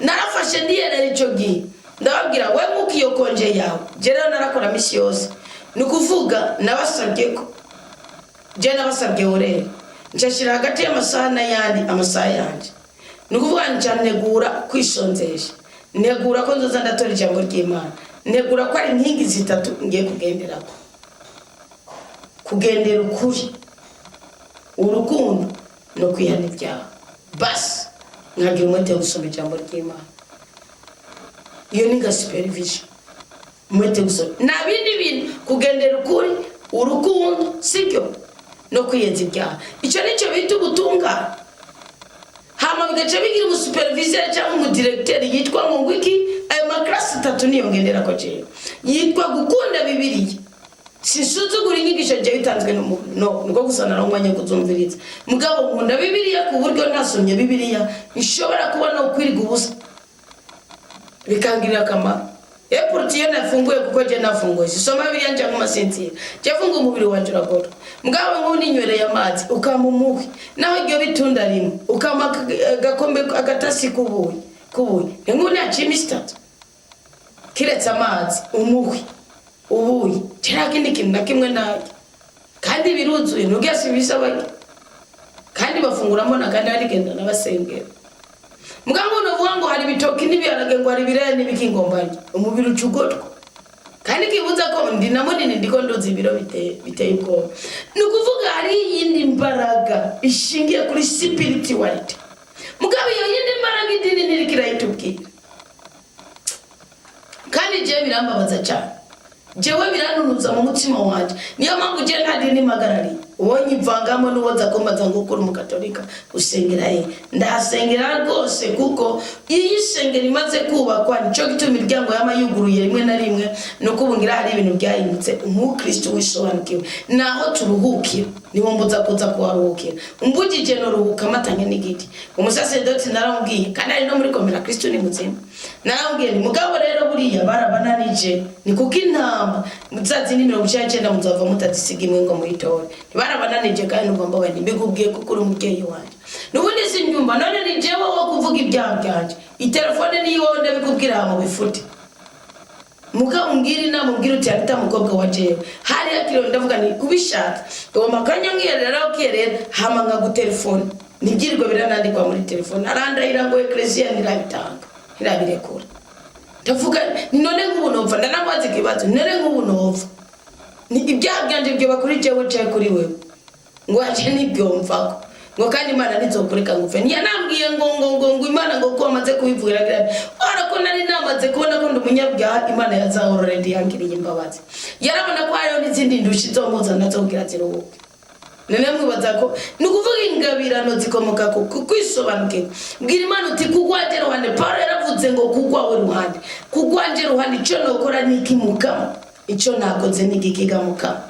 Narafashe ndiyerera ico gihe, ndababwira we nkuko iyo congé yawe. Je rero narakora misi yose. Ni ukuvuga nabasabye ko je nabasabye horaire, nshashira hagati y'amasaha n'ayandi amasaha yanje. Ni ukuvuga nca ntegura kwisonzesha, ntegura ko nzoza ndatora ijambo ry'Imana, ntegura ko ari inkingi zitatu ngiye kugenderako: kugendera ukuri, urukundo no kwihana ibyaha. Basi nkagira umwete wo gusoma ijambo ry'Imana. Iyo ni nka supervision, umwete wo gusoma, nta bindi bintu. Kugendera ukuri, urukundo, sibyo, no kwiyenza ibyaha. Icyo nicyo bita ubutungane. Hama bigaca bigira umusuperviseur cyangwa umudiregiteri yitwa ngo ngwiki. Ayo makarasi atatu niyo ngenderako jewe, yitwa gukunda Bibiliya. Sinsuzugura inyigisho jewe itanzwe n'umuntu, no niko gusa naronka umwanya wo kuzumviriza. Mugabo nkunda Bibiliya ku buryo ntasomye Bibiliya nshobora kubona ukwiriga ubusa, bikangirira akamaro. Epuruti iyo nafunguye, kuko je nafunguye sisoma Bibiliya nja nkumasinzira, je funga umubiri wanje uragorwa. Mugabo nk'ubu amazi, ukampa umuhwi, naho iryo bitunda rimwe, ukampa agakombe, agatasi k'ubuyi nk'ubu naciye imisi 3 kiretse amazi, umuhwi, ubuyi, nta kindi kintu na kimwe narya, kandi biruzuye. Ntugese ibisaba kandi bafunguramo na kandi harigenda n'abasengera. Mugabo uvuga ngo hari ibitoki n'ibiharage, ngo hari ibiraya n'ibiki, ngo mbarye, umubiri uca ugotwa. Kandi kibuza ko ndi na munini, ndiko nduza ibiro biteye ubwoba. Ni ukuvuga hari iyindi mbaraga ishingiye kuri spirituality. Mugabo iyo yindi mbaraga idini ntiriko irayitubwira, kandi jewe birambabaza cyane, jewe biranunuza mu mutima wanje. Niyo mpamvu jewe nta dini mpagarariye. Ubonye ivangamo n'uwoza kumbaza ngo ukuri umukatolika usengera he? Ndahasengera rwose, kuko iyo isengero imaze kubakwa, nico gituma imiryango yama yuguruye rimwe na rimwe. Nuko ubu ngira hari ibintu byahindutse. Umukristo wisobanukiwe naho turuhukira, niwo mbuza kuza kuharuhukira. Umbugije noruhuka amatanye n'igiti. Umusaseredoti naramubwiye, kandi ari no muri komera Kristo ni muzima, naramubwiye ni mugabo rero buriya barabananije, ni kuko intama za zindi 99 muzava mutazisiga imwe ngo muyitore. Barabananije kandi numva mbabaye. Mbikubwiye kuko uri umubyeyi wanjye, n'ubundi simbyumva. None ni jewe wo kuvuga ibyaha byanje? Itelefone ni iwawe, ndabikubwira mu bifute. Mugabo umbwira inama, umbwira uti: "Anita mukobwa wa jewe hariya kiro." Ndavuga ni ubishaka ugomba akanya nkiherera, ukiherera, hama nkagutelefone. Nibyirirwa biranandikwa muri telefone. Arandahira ngo ekleziya ntirabitanga, ntirabirekura. Ndavuga ni none nk'ubu nopfa? Ndanamubaza ikibazo: none nk'ubu nopfa, ni ibyaha byanje byoba kuri jewe canke kuri wewe? Ngo aje ntibyomvako, ngo kandi Imana ntizokureka ngo upfe. Ntiyanambwiye ngo Imana ngo ko wamaze kubivugira agira ora ko nari namaze kubona ko ndi umunyabyaha. Imana yazahora already yangiriye imbabazi, yarabona ko hariho n'izindi ndushi zomuza nazo kugira ziruhuke. None mwibaza ko ni ukuvuga ingabirano zikomoka ku kwisobanukirwa. Bwira Imana uti: "Kugwanje ruhande." Paulo yaravuze ngo: "Kugwawe ruhande, kugwanje ruhande, icyo nokora ni iki Mukama? Icyo nakoze ni igikiga Mukama?"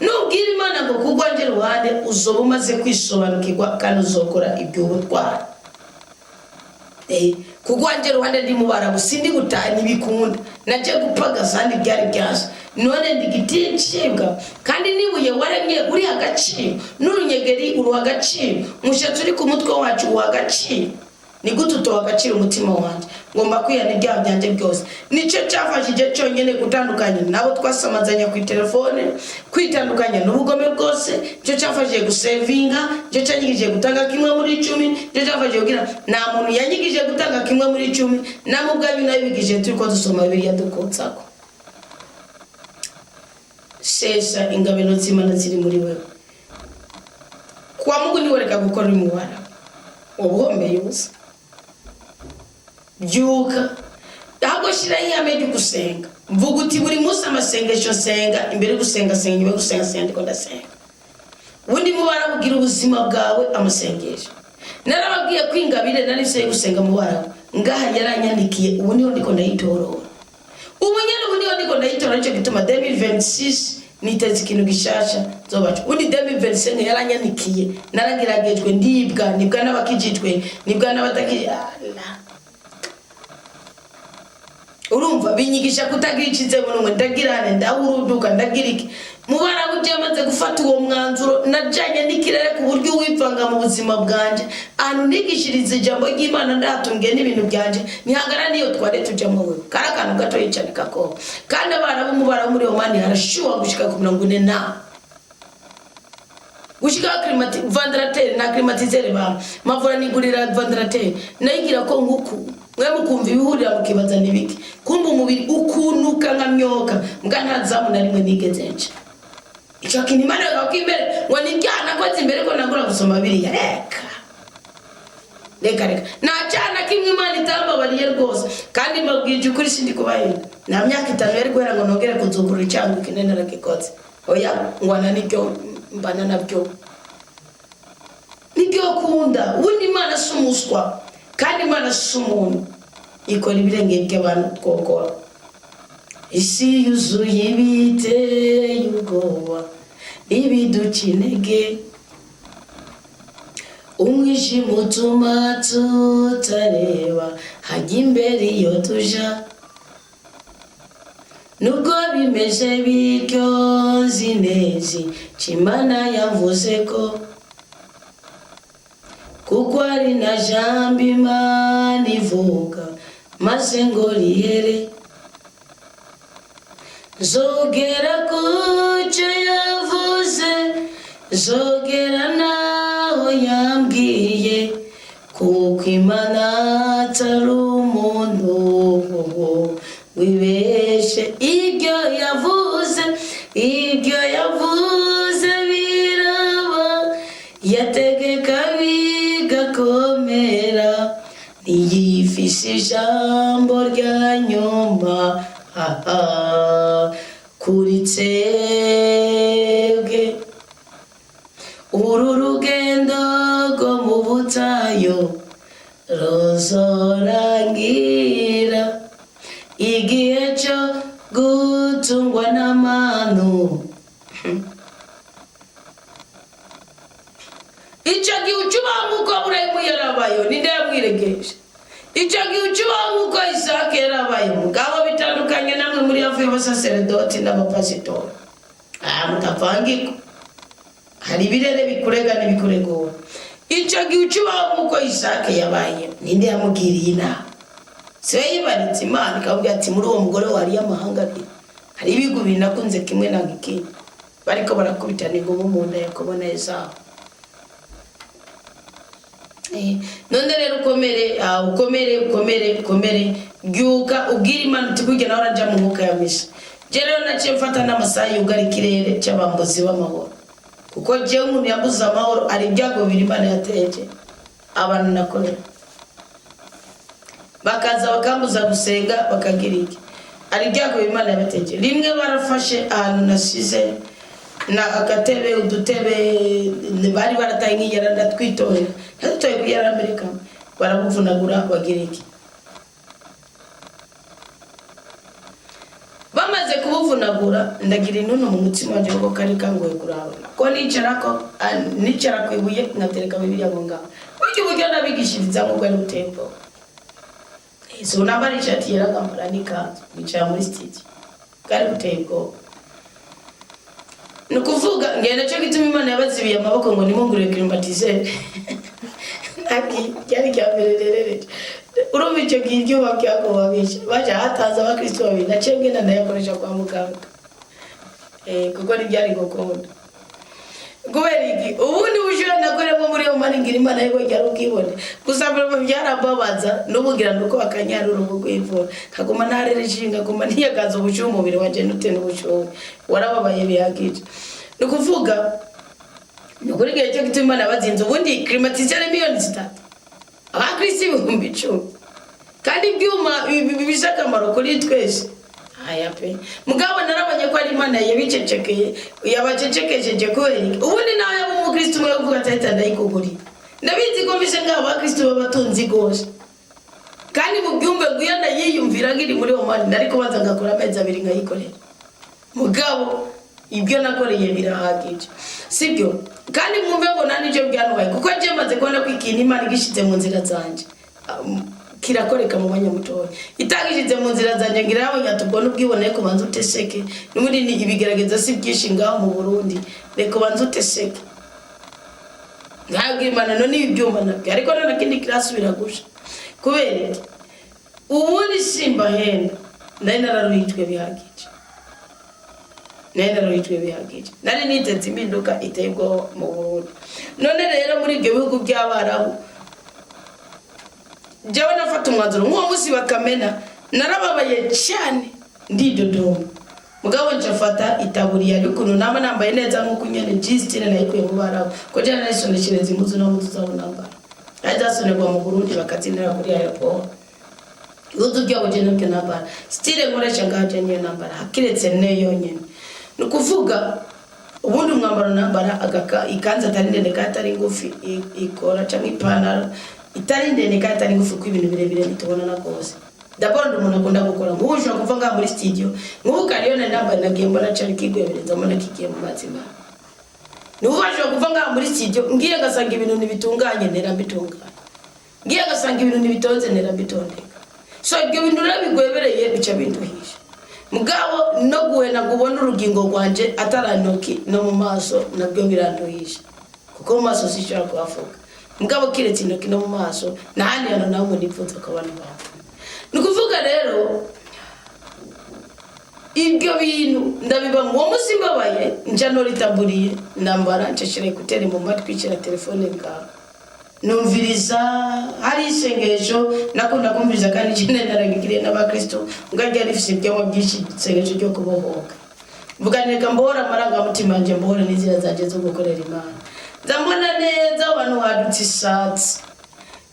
Nubwira Imana ngo: "Kugwanje ruhande," uzoba umaze kwisobanukirwa kandi uzokora iby'ubutwari. Kugwanje ruhande, ndi mu Barabu, sindi gutaha, ntibikunda. Naje gupagasa kandi byari byaje. None ndi igiti ncibwa, kandi nibuye waremye uri agaciro, n'urunyegeri uruha agaciro, umushatsi uri ku mutwe wacu uha agaciro. Ni gute utoha agaciro umutima wanjye? Ngomba kwihana ibyaha byanjye byose. Nicyo cyafashije cyonyine gutandukanya nabo twasamazanya ku telefone, kwitandukanya n'ubugome bwose. Nicyo cyafashije gusevinga, nicyo cyanyigishije gutanga 1/10, nicyo cyafashije kugira nta muntu yanyigishije gutanga 1/10. Namwe ubwanyu nabigishije turi ko dusoma Bibiliya dukotsako. Sesa ingabano z'Imana ziri muri wewe. Kuwa Mungu niwereka gukora uri mu Barabu, uba uhombeye ubusa. Byuka, ahubwo shyiraho ihame ryo gusenga. Mvuga uti: "Buri munsi amasengesho nsenga, imbere yo gusenga senga, nyuma yo gusenga senga, ndiko ndasenga." Ubundi mu bwira ubuzima bwawe amasengesho. Narababwiye ko ingabire nari yo gusenga mu Barabu ngaha yaranyandikiye. Ubu niho ndiko ndayitorora, ubu nyene, ubu niho ndiko ndayitora. Nicyo gituma 2026 niteze ikintu gishasha nzobaca. Ubundi 2025 yaranyandikiye, narageragejwe, ndibwa, nibwa n'abakijijwe, nibwa n'abatakijijwe. Allah. Urumva binyigisha kutagira icizere n'umwe. Ndagirane, ndahuruduka, ndagira iki mu Barabu. Maze gufata uwo mwanzuro, najanye n'ikirere ku buryo uwivanga mu buzima bwanje, ahantu nigishiriza ijambo ry'Imana ndahatungiye n'ibintu byanje, ntihangana n'iyo twari tujamo. Wewe kari akantu gatoyi cyane kakoba. Kandi abarabu, mu Barabu muri Omani harashuha gushika ku 40 na gushikaho ventilateur na climatiseur. Ba mavura nigurira ventilateur, nayigira ko nkuku mwe mukumva ibihurira, mukibaza nibiki, kumva umubiri ukunuka nka myoka. Mbwa nta zamu na rimwe nigeze nca. Ico kintu Imana ko imbere ngo ni ibyaha nakoze imbere ko nagura gusoma biriya. Reka reka reka, nta cyaha na kimwe Imana itambabariye rwose. Kandi mbabwije ukuri, sindi kubahenda, nta myaka 5 yari guhera ngo nongere kuzugurura icyango kinene naragikoze. Oya, ngwana nibyo mbana nabyo, nibyo kunda. Ubundi Imana si umuswa, kandi Imana si umuntu, ikora ibirenge by'abantu twokora. Isi yuzuye ibiteye ubwoba n'ibiduca intege, umwijima utuma tutareba hajya imbere iyo tuja. Nubwo bimeze bityo, nzi neza icyo Imana yavuze ko, kuko ari na jambo Imana ivuga maze ngo rihere. Nzogera ku cyo yavuze, nzogera naho yambwiye, kuko Imana atari umuntu wibeshe. Ibyo yavuze, ibyo yavuze biraba, yategeka bigakomera, ntiyifise ijambo rya nyuma aha kuri twebwe. Ruzorangira igihe cyo gutungwa n'amanu. Icyo gihe ucubaho nk'uko Aburayimu yarabayeho, ninde yamwiregeje? Icyo gihe ucubaho nk'uko Isaka yarabayeho. Mugabo bitandukanye namwe muri hafi y'abasaseredoti n'abapasitori. Aha mutavangirwa, hari ibirere bikurega n'ibikuregora. Icyo gihe ucubaho nk'uko Isaka yabaye, ninde yamugiriye inama? Siwe yibaritse Imana ikamubwira ati: "Muri uwo mugore wariye amahanga abiri, hari ibihugu bibiri nakunze, kimwe nanga ikindi." Bariko barakubitana ingumu mu nda, Yakobo na Esawu. None rero ukomere, ukomere, ukomere, ukomere. Byuka ubwire Imana uti: "Burya nawe uraja mu mwuka ya misa." Je rero naciye mfata n'amasaha yugara ikirere cy'abambuzi b'amahoro, kuko jewe umuntu yabuze amahoro, ari ibyago bibiri Imana yateje abantu nakorera, bakaza bakambuza gusenga, bakagira iki. Ari ibyago Imana yabateje. Rimwe barafashe ahantu nasize na agatebe, udutebe bari barataye nk'iyara, ndatwitorera, ntadutoye ku yara mbere kamwe, barabuvunagura, bagira iki. Bamaze kubuvunagura, ndagira intuno mu mutima wanje, kuko kari kangoye kurabana ko nicarako, nicara ku ibuye, nkatereka Bibiliya ngo ngaho. Burya uburyo nabigishirizamo bwari buteye ubwoba. So nambara ishati yera, nkambara n'ikanzu, nicara muri studio, bwari buteye ubwoba. Ni ukuvuga ngenda cyo gituma Imana yabazibiye amaboko ngo nimungurire climatiseur. Ntabwo ryari rya mbere rerereje. Urumva icyo gihe ibyuma byagoba bishe baje hataza abakristo babiri, naciye ngenda ndayakoresha kwa muganga, kuko ntibyari gukunda. Kubera iki? Ubundi bushyuhe nakoremo muri iyo mani, ngira Imana yego ryari ubwibone gusa. Mbere byarambabaza, n'ubu ngira nuko akanyarura ubu kwivura, nkaguma ntarereje, nkaguma ntiyagaza ubushyuhe, umubiri wanje nute n'ubushyuhe warababaye bihagije. Ni ukuvuga ni ukuri, igihe cyo gituma Imana bazinze. Ubundi climatiseur 3 miliyoni, abakristo 10,000, kandi ibyuma bifise akamaro kuri twese. Aya pe, mugabo narabonye ko ari Imana yabicecekeye, yabacecekesheje. Kubera iki? Ubundi nawe yaba umukristo umwe uvuga ati: "Ahita ndayikugurira." Ndabizi ko mvise nk'abo bakristo b'abatunzi rwose, kandi mu byumve ngo iyo ndayiyumvira nkiri muri uwo mwanya, nari kubanza ngakora amezi 2 nkayikorera. Mugabo ibyo nakoreye birahagije, sibyo? Kandi mwumve ngo nta n'icyo byantwaye, kuko njye maze kubona ko ikintu Imana igishyize mu nzira zanjye, kirakoreka mu mwanya mutoya. Itagishyize mu nzira zanjye, ngira yabonye ati: "Ubwo n'ubwibone kubanza uteseke, n'ubundi ni ibigerageza si byinshi ngaho mu Burundi, reka ubanze uteseke." Ntabwo Imana none ibi byuma nabyo, ariko none kindi kirasubira gusha. Kubera iki? Ubundi simbahenda, nari nararuhijwe bihagije, nari nararuhijwe bihagije, nari niteze impinduka iteye ubwoba mu Burundi. None rero muri ibyo bihugu by'Abarabu, jewe nafata umwanzuro nk'uwo munsi bakamena, narababaye cyane, ndidodomba. Mugabo nshafata itaburiya y'ukuntu naba nambaye neza nk'uko nyene Justine nayikuye mu Barabu, ko jana nayisoneshereza impuzu, no mpuzu zabo nambara ari zasonerwa mu Burundi, bakazinira kuri aéroport. Ibihuzu byabo je nabyo nambara, style nkoresha ngaho je niyo nambara, hakiretse ne yonyene. Ni ukuvuga ubundi umwambaro nambara agaka ikanzu atari ndende kandi atari ngufi, ikora canke ipantaro itari ndende kandi itari ngufi, kuko ibintu birebire ntitubonana rwose. D'abord ndi umuntu akunda gukora. Nk'ubu ushobora kuva ngaha muri studio, nk'ubu kariyone nambaye, nagiye mbona cari kigwebereza, mbona kigiye mu mazima. Ni ukuvuga nshobora kuva ngaha muri studio, ngiye ngasanga ibintu ntibitunganye, ntera mbitunganya. Ngiye ngasanga ibintu ntibitonze, ntera mbitondeka. So ibyo bintu rero bigwebereye bica binduhisha. Mugabo no guhena ngo ubone urugingo rwanje atarantoki no mu maso, nabyo biranduhisha, kuko mu maso sinshobora kuhavuga. Mugabo kiretse intoki no mu maso, n'ahandi hantu nawe nipfuza ko abantu bavuga. Ni ukuvuga rero ibyo bintu ndabiba. Uwo munsi mbabaye, nca noritaburiye ndambara, nshashira écouteurs mu matwi, nshyira telefone ngaho, numviriza. Hari isengesho nakunda kumviriza, kandi ikindi naragikiriye n'abakristo ngo ryari rifise ibyamwa byinshi, isengesho ryo kubohoka. Mvuga reka mbohore amarangamutima yanjye, mbohore n'inzira zanjye zo gukorera Imana. Nza mbona neza abantu hadutse isatsi,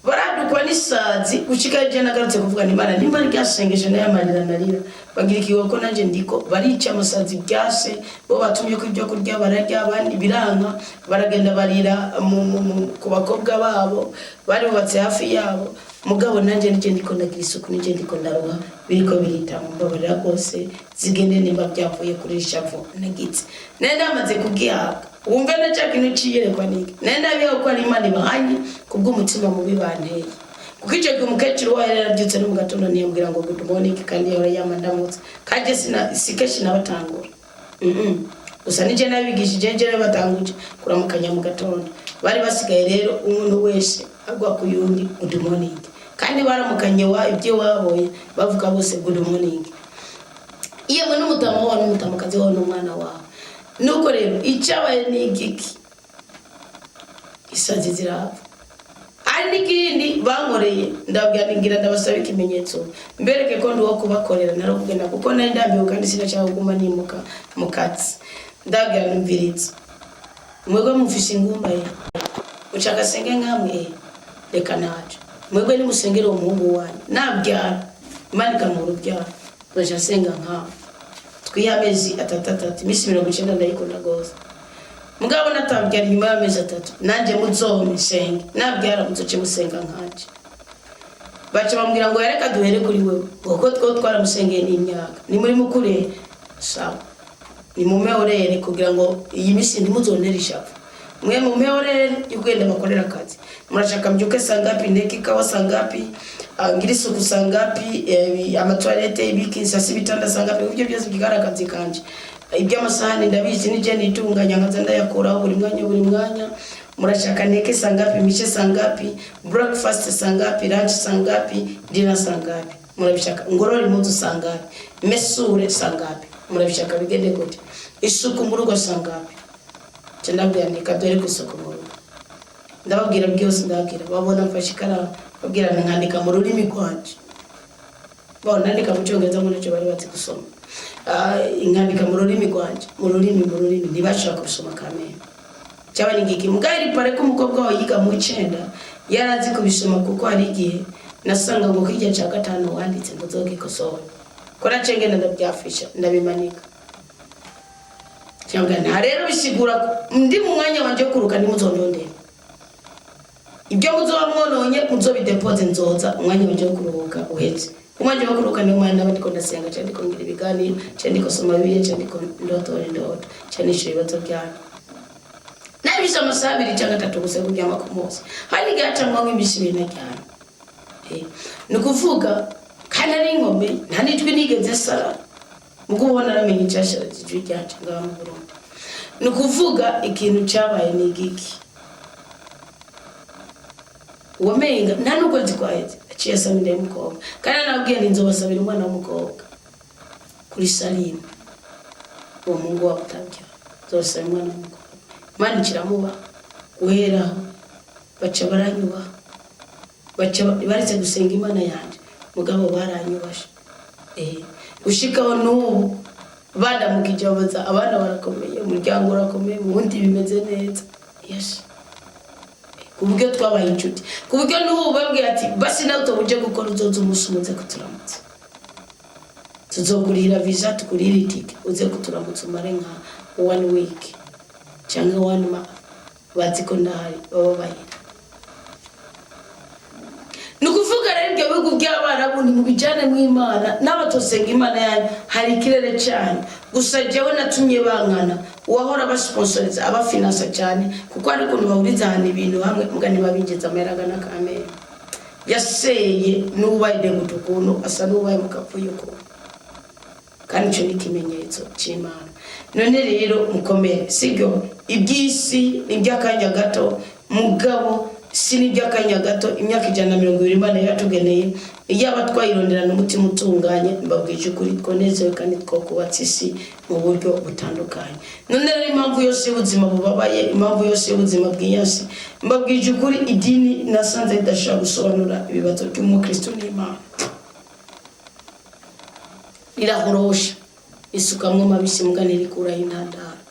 baradukwa. N'isazi gushika je nagarutse kuvuga nti: "Imana, nimba ryasengesho n'ayamarira narira, bagira ikigo ko nanje ndiko barica amasazi byase." Bo batumye ko ibyo kurya bararya, abandi biranka, baragenda barira ku bakobwa babo bari bubatse hafi yabo. Mugabo nanje nije ndiko ndagira isuku, nije ndiko ndaruha, biriko birita. Mumbabarira rwose, zigende nimba byavuye kuri ishavu nagize. Nari namaze kugihabwa. Wumve na cya kintu ciyerekwa niki, nari ndabiha ko ari Imana ibahanye kubw'umutima mubi banteye, kuko icyo gihe umukecuru wayo yari yarabyutse no mu gatondo ntiyambwira ngo "Good morning", kandi yahora yama ndamutse. Kandi sina si kenshi nabatangura. Gusa nije nabigishije, nje nabatanguje kuramukanya mu gatondo. Bari basigaye rero umuntu wese agwa ku yundi "Good morning", kandi baramukanye wa ibyo waboye bavuga bose "Good morning", yemwe n'umutama wawe n'umutamakazi wawe n'umwana wawe. Nuko rero icyabaye ni igiki? Isazi zirahava. Hari n'ikindi bankoreye. Ndabwira, ngira ndabasaba ikimenyetso mbereke ko ndi uwo kubakorera. Narokugenda kuko nari ndambiwe kandi sinashaka kuguma nimuka mu kazi. Ndabwira: "Numviritse, mwebwe mufise ingumba ye ushaka senge nkamwe, reka naco mwebwe nimusengere uwo muhungu wanyu nabyara, Imana ikamuha urubyaro, nzoca nsenga nkawe." Twihe amezi atatu atatu, iminsi 90, ndayikunda rwose. Mugabo natabyara inyuma y'amezi 3, nanjye muzome senge, nabyara muzoce musenga nkanje. Baca bambwira ngo: "Yareka duhere kuri wewe, kuko two twaramusengeye n'imyaka ni muri mukure." Sawa, ni mume horaire kugira ngo iyi minsi ntimuzontere ishavu. Mwe mume horaire yo kugenda bakorera akazi. Murashaka mbyuke sangapi, nteke ikawa sangapi, ngira isuku sangapi, amatoilette, ibiki, nsase ibitanda sangapi? Ibyo byose byigara akazi kanje. Iby'amasahani ndabizi, nije nitunganya nkaza ndayakuraho buri mwanya buri mwanya. Murashaka nteke sangapi, mishe sangapi, breakfast sangapi, lunch sangapi, dinner sangapi? Murabishaka ngorora impuzu sangapi, mesure sangapi? Murabishaka bigende gute? Isuku mu rugo sangapi? Nca ndabwira nti: "Dore ku isuku mu rugo." Ndababwira byose, ndababwira, babona mfashe ikaramu, babwira nti nkandika mu rurimi rwanje. Bo nandika mu Cyongereza ngo ntacyo bari bazi gusoma. Nkandika mu rurimi rwanje, mu rurimi ntibashobora kubisoma kamere. Cyaba ni ngiki mugari pare ko umukobwa wawe yiga mu icenda yarazi kubisoma, kuko hari igihe nasanga ngo kirya cya gatanu wanditse ngo nzogikosore, ko naciye ngenda ndabyafisha, ndabimanika. Cyangwa nta rero bisigura ko ndi mu mwanya wanje wo kuruka, ntimuzondondera. Ibyo muzoba mwononye muzobidepoze, nzoza umwanya wanje wo kuruhuka uhetse. Umwanya wo kuruhuka ni umwanya naba ndiko ndasenga, cyangwa ndiko ngira ibiganiro, cyangwa ndiko soma Bibiliya, cyangwa ndiko ndotora indoto, cyangwa nishura ibibazo byanyu. Nabise amasaha 2 cyangwa 3 gusa kuryama ku munsi. Hari n'igihe hacamwa nk'iminsi 2 ntaryama. Ni ukuvuga kandi ari inkombe, nta n'ijwi nigeze sara, mugo ubona naramenye icyasharaje ijwi ryanje ngaha mu Burundi. Ni ukuvuga ikintu cyabaye ni igiki? Uwamenga nta n'ukwezi kwaheze aciye asaba inda y'umukobwa, kandi nababwiye nti nzobasabira umwana w'umukobwa kuri Salimu, uwo muhungu wabo utabyara, nzobasabira umwana w'umukobwa. Imana ikiramuba. Guheraho baca baranyubaha, baca baretse gusenga Imana yanje, mugabo baranyubashe. Gushikaho n'ubu bandamukije, babaza abana barakomeye, umuryango urakomeye, mu bundi bimeze neza. Yes, ku buryo twabaye inshuti, ku buryo n'ubu babwiye ati: "Basi nawe utaba gukora, uzoza umunsi umwe uze kuturamutsa, tuzokurihira visa, tukurihira itike, uze kuturamutsa, umare nka one week cyangwa one month." Bazi ko ndahari, baba bahira. Ni ukuvuga rero ibyo bihugu by'Abarabu ntimubijyane mu Imana n'abatosenga Imana yanyu, hari ikirere cyanyu. Gusa jewe natumye bankana uwahora abasponsoreza, abafinansa cyane, kuko hari ukuntu bahuriza ahantu ibintu hamwe, muga ntibabinjiza amahera agana kamere yaseye n'ubaye deguta ukuntu asa n'ubaye mu kapfuye ukuntu, kandi icyo ni ikimenyetso cy'Imana. None rero mukomere, sibyo? Iby'isi ni iby'akanya gato, mugabo si n'iby'akanya gato. Imyaka 120 Imana yatugeneye, iyaba twayironderana umutima utunganye, mbabwije ukuri, twonezewe kandi twakubatse isi mu buryo butandukanye. None rero impamvu yose y'ubuzima bubabaye, impamvu yose y'ubuzima bwiyasi, mbabwije ukuri, idini nasanze ridashobora gusobanura ibibazo by'umukristo n'Imana. Rirahorosha, isukamwo mabisi, mbwa ntirikuraho intandaro.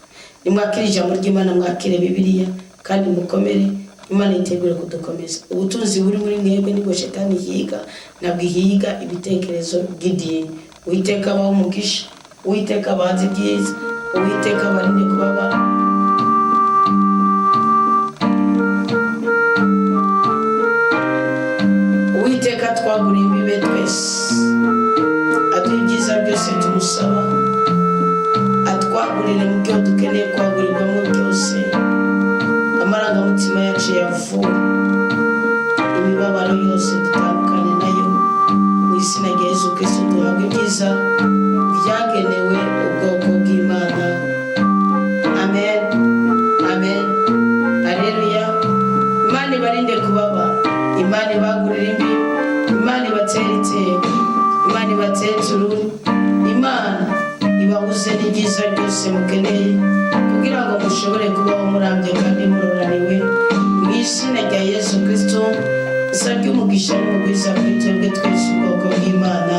Nimwakire ijambo ry'Imana, mwakire Bibiliya kandi mukomere. Imana yitegure kudukomeza. Ubutunzi buri muri mwebwe nibwo Shetani ihiga, ntabwo ihiga ibitekerezo by'idini. Uwiteka abaho umugisha, Uwiteka abazi ibyiza, Uwiteka abarinde kubabara. Uwiteka twaguriye imbibe twese, aduha ibyiza byose tumusaba, atwagurire mu byo dukeneye kwagurirwamo byose. Amarangamutima yacu yavuwe, imibabaro yose dutandukane nayo mu izina rya Yesu Kristo. Duhabwe ibyiza byagenewe ubwoko bw'Imana. Amen, amen, aleluya. Imana ibarinde kubabara, Imana ibagurire imbi, Imana ibatere iteka, Imana ibatere tururu, Imana ibahuze n'ibyiza byose mukeneye kugira ngo mushobore kubaho murambye kandi muroraniwe mu izina rya Yesu Kristo. Nsabye umugisha n'umugwiza kuri twebwe twese ubwoko bw'Imana.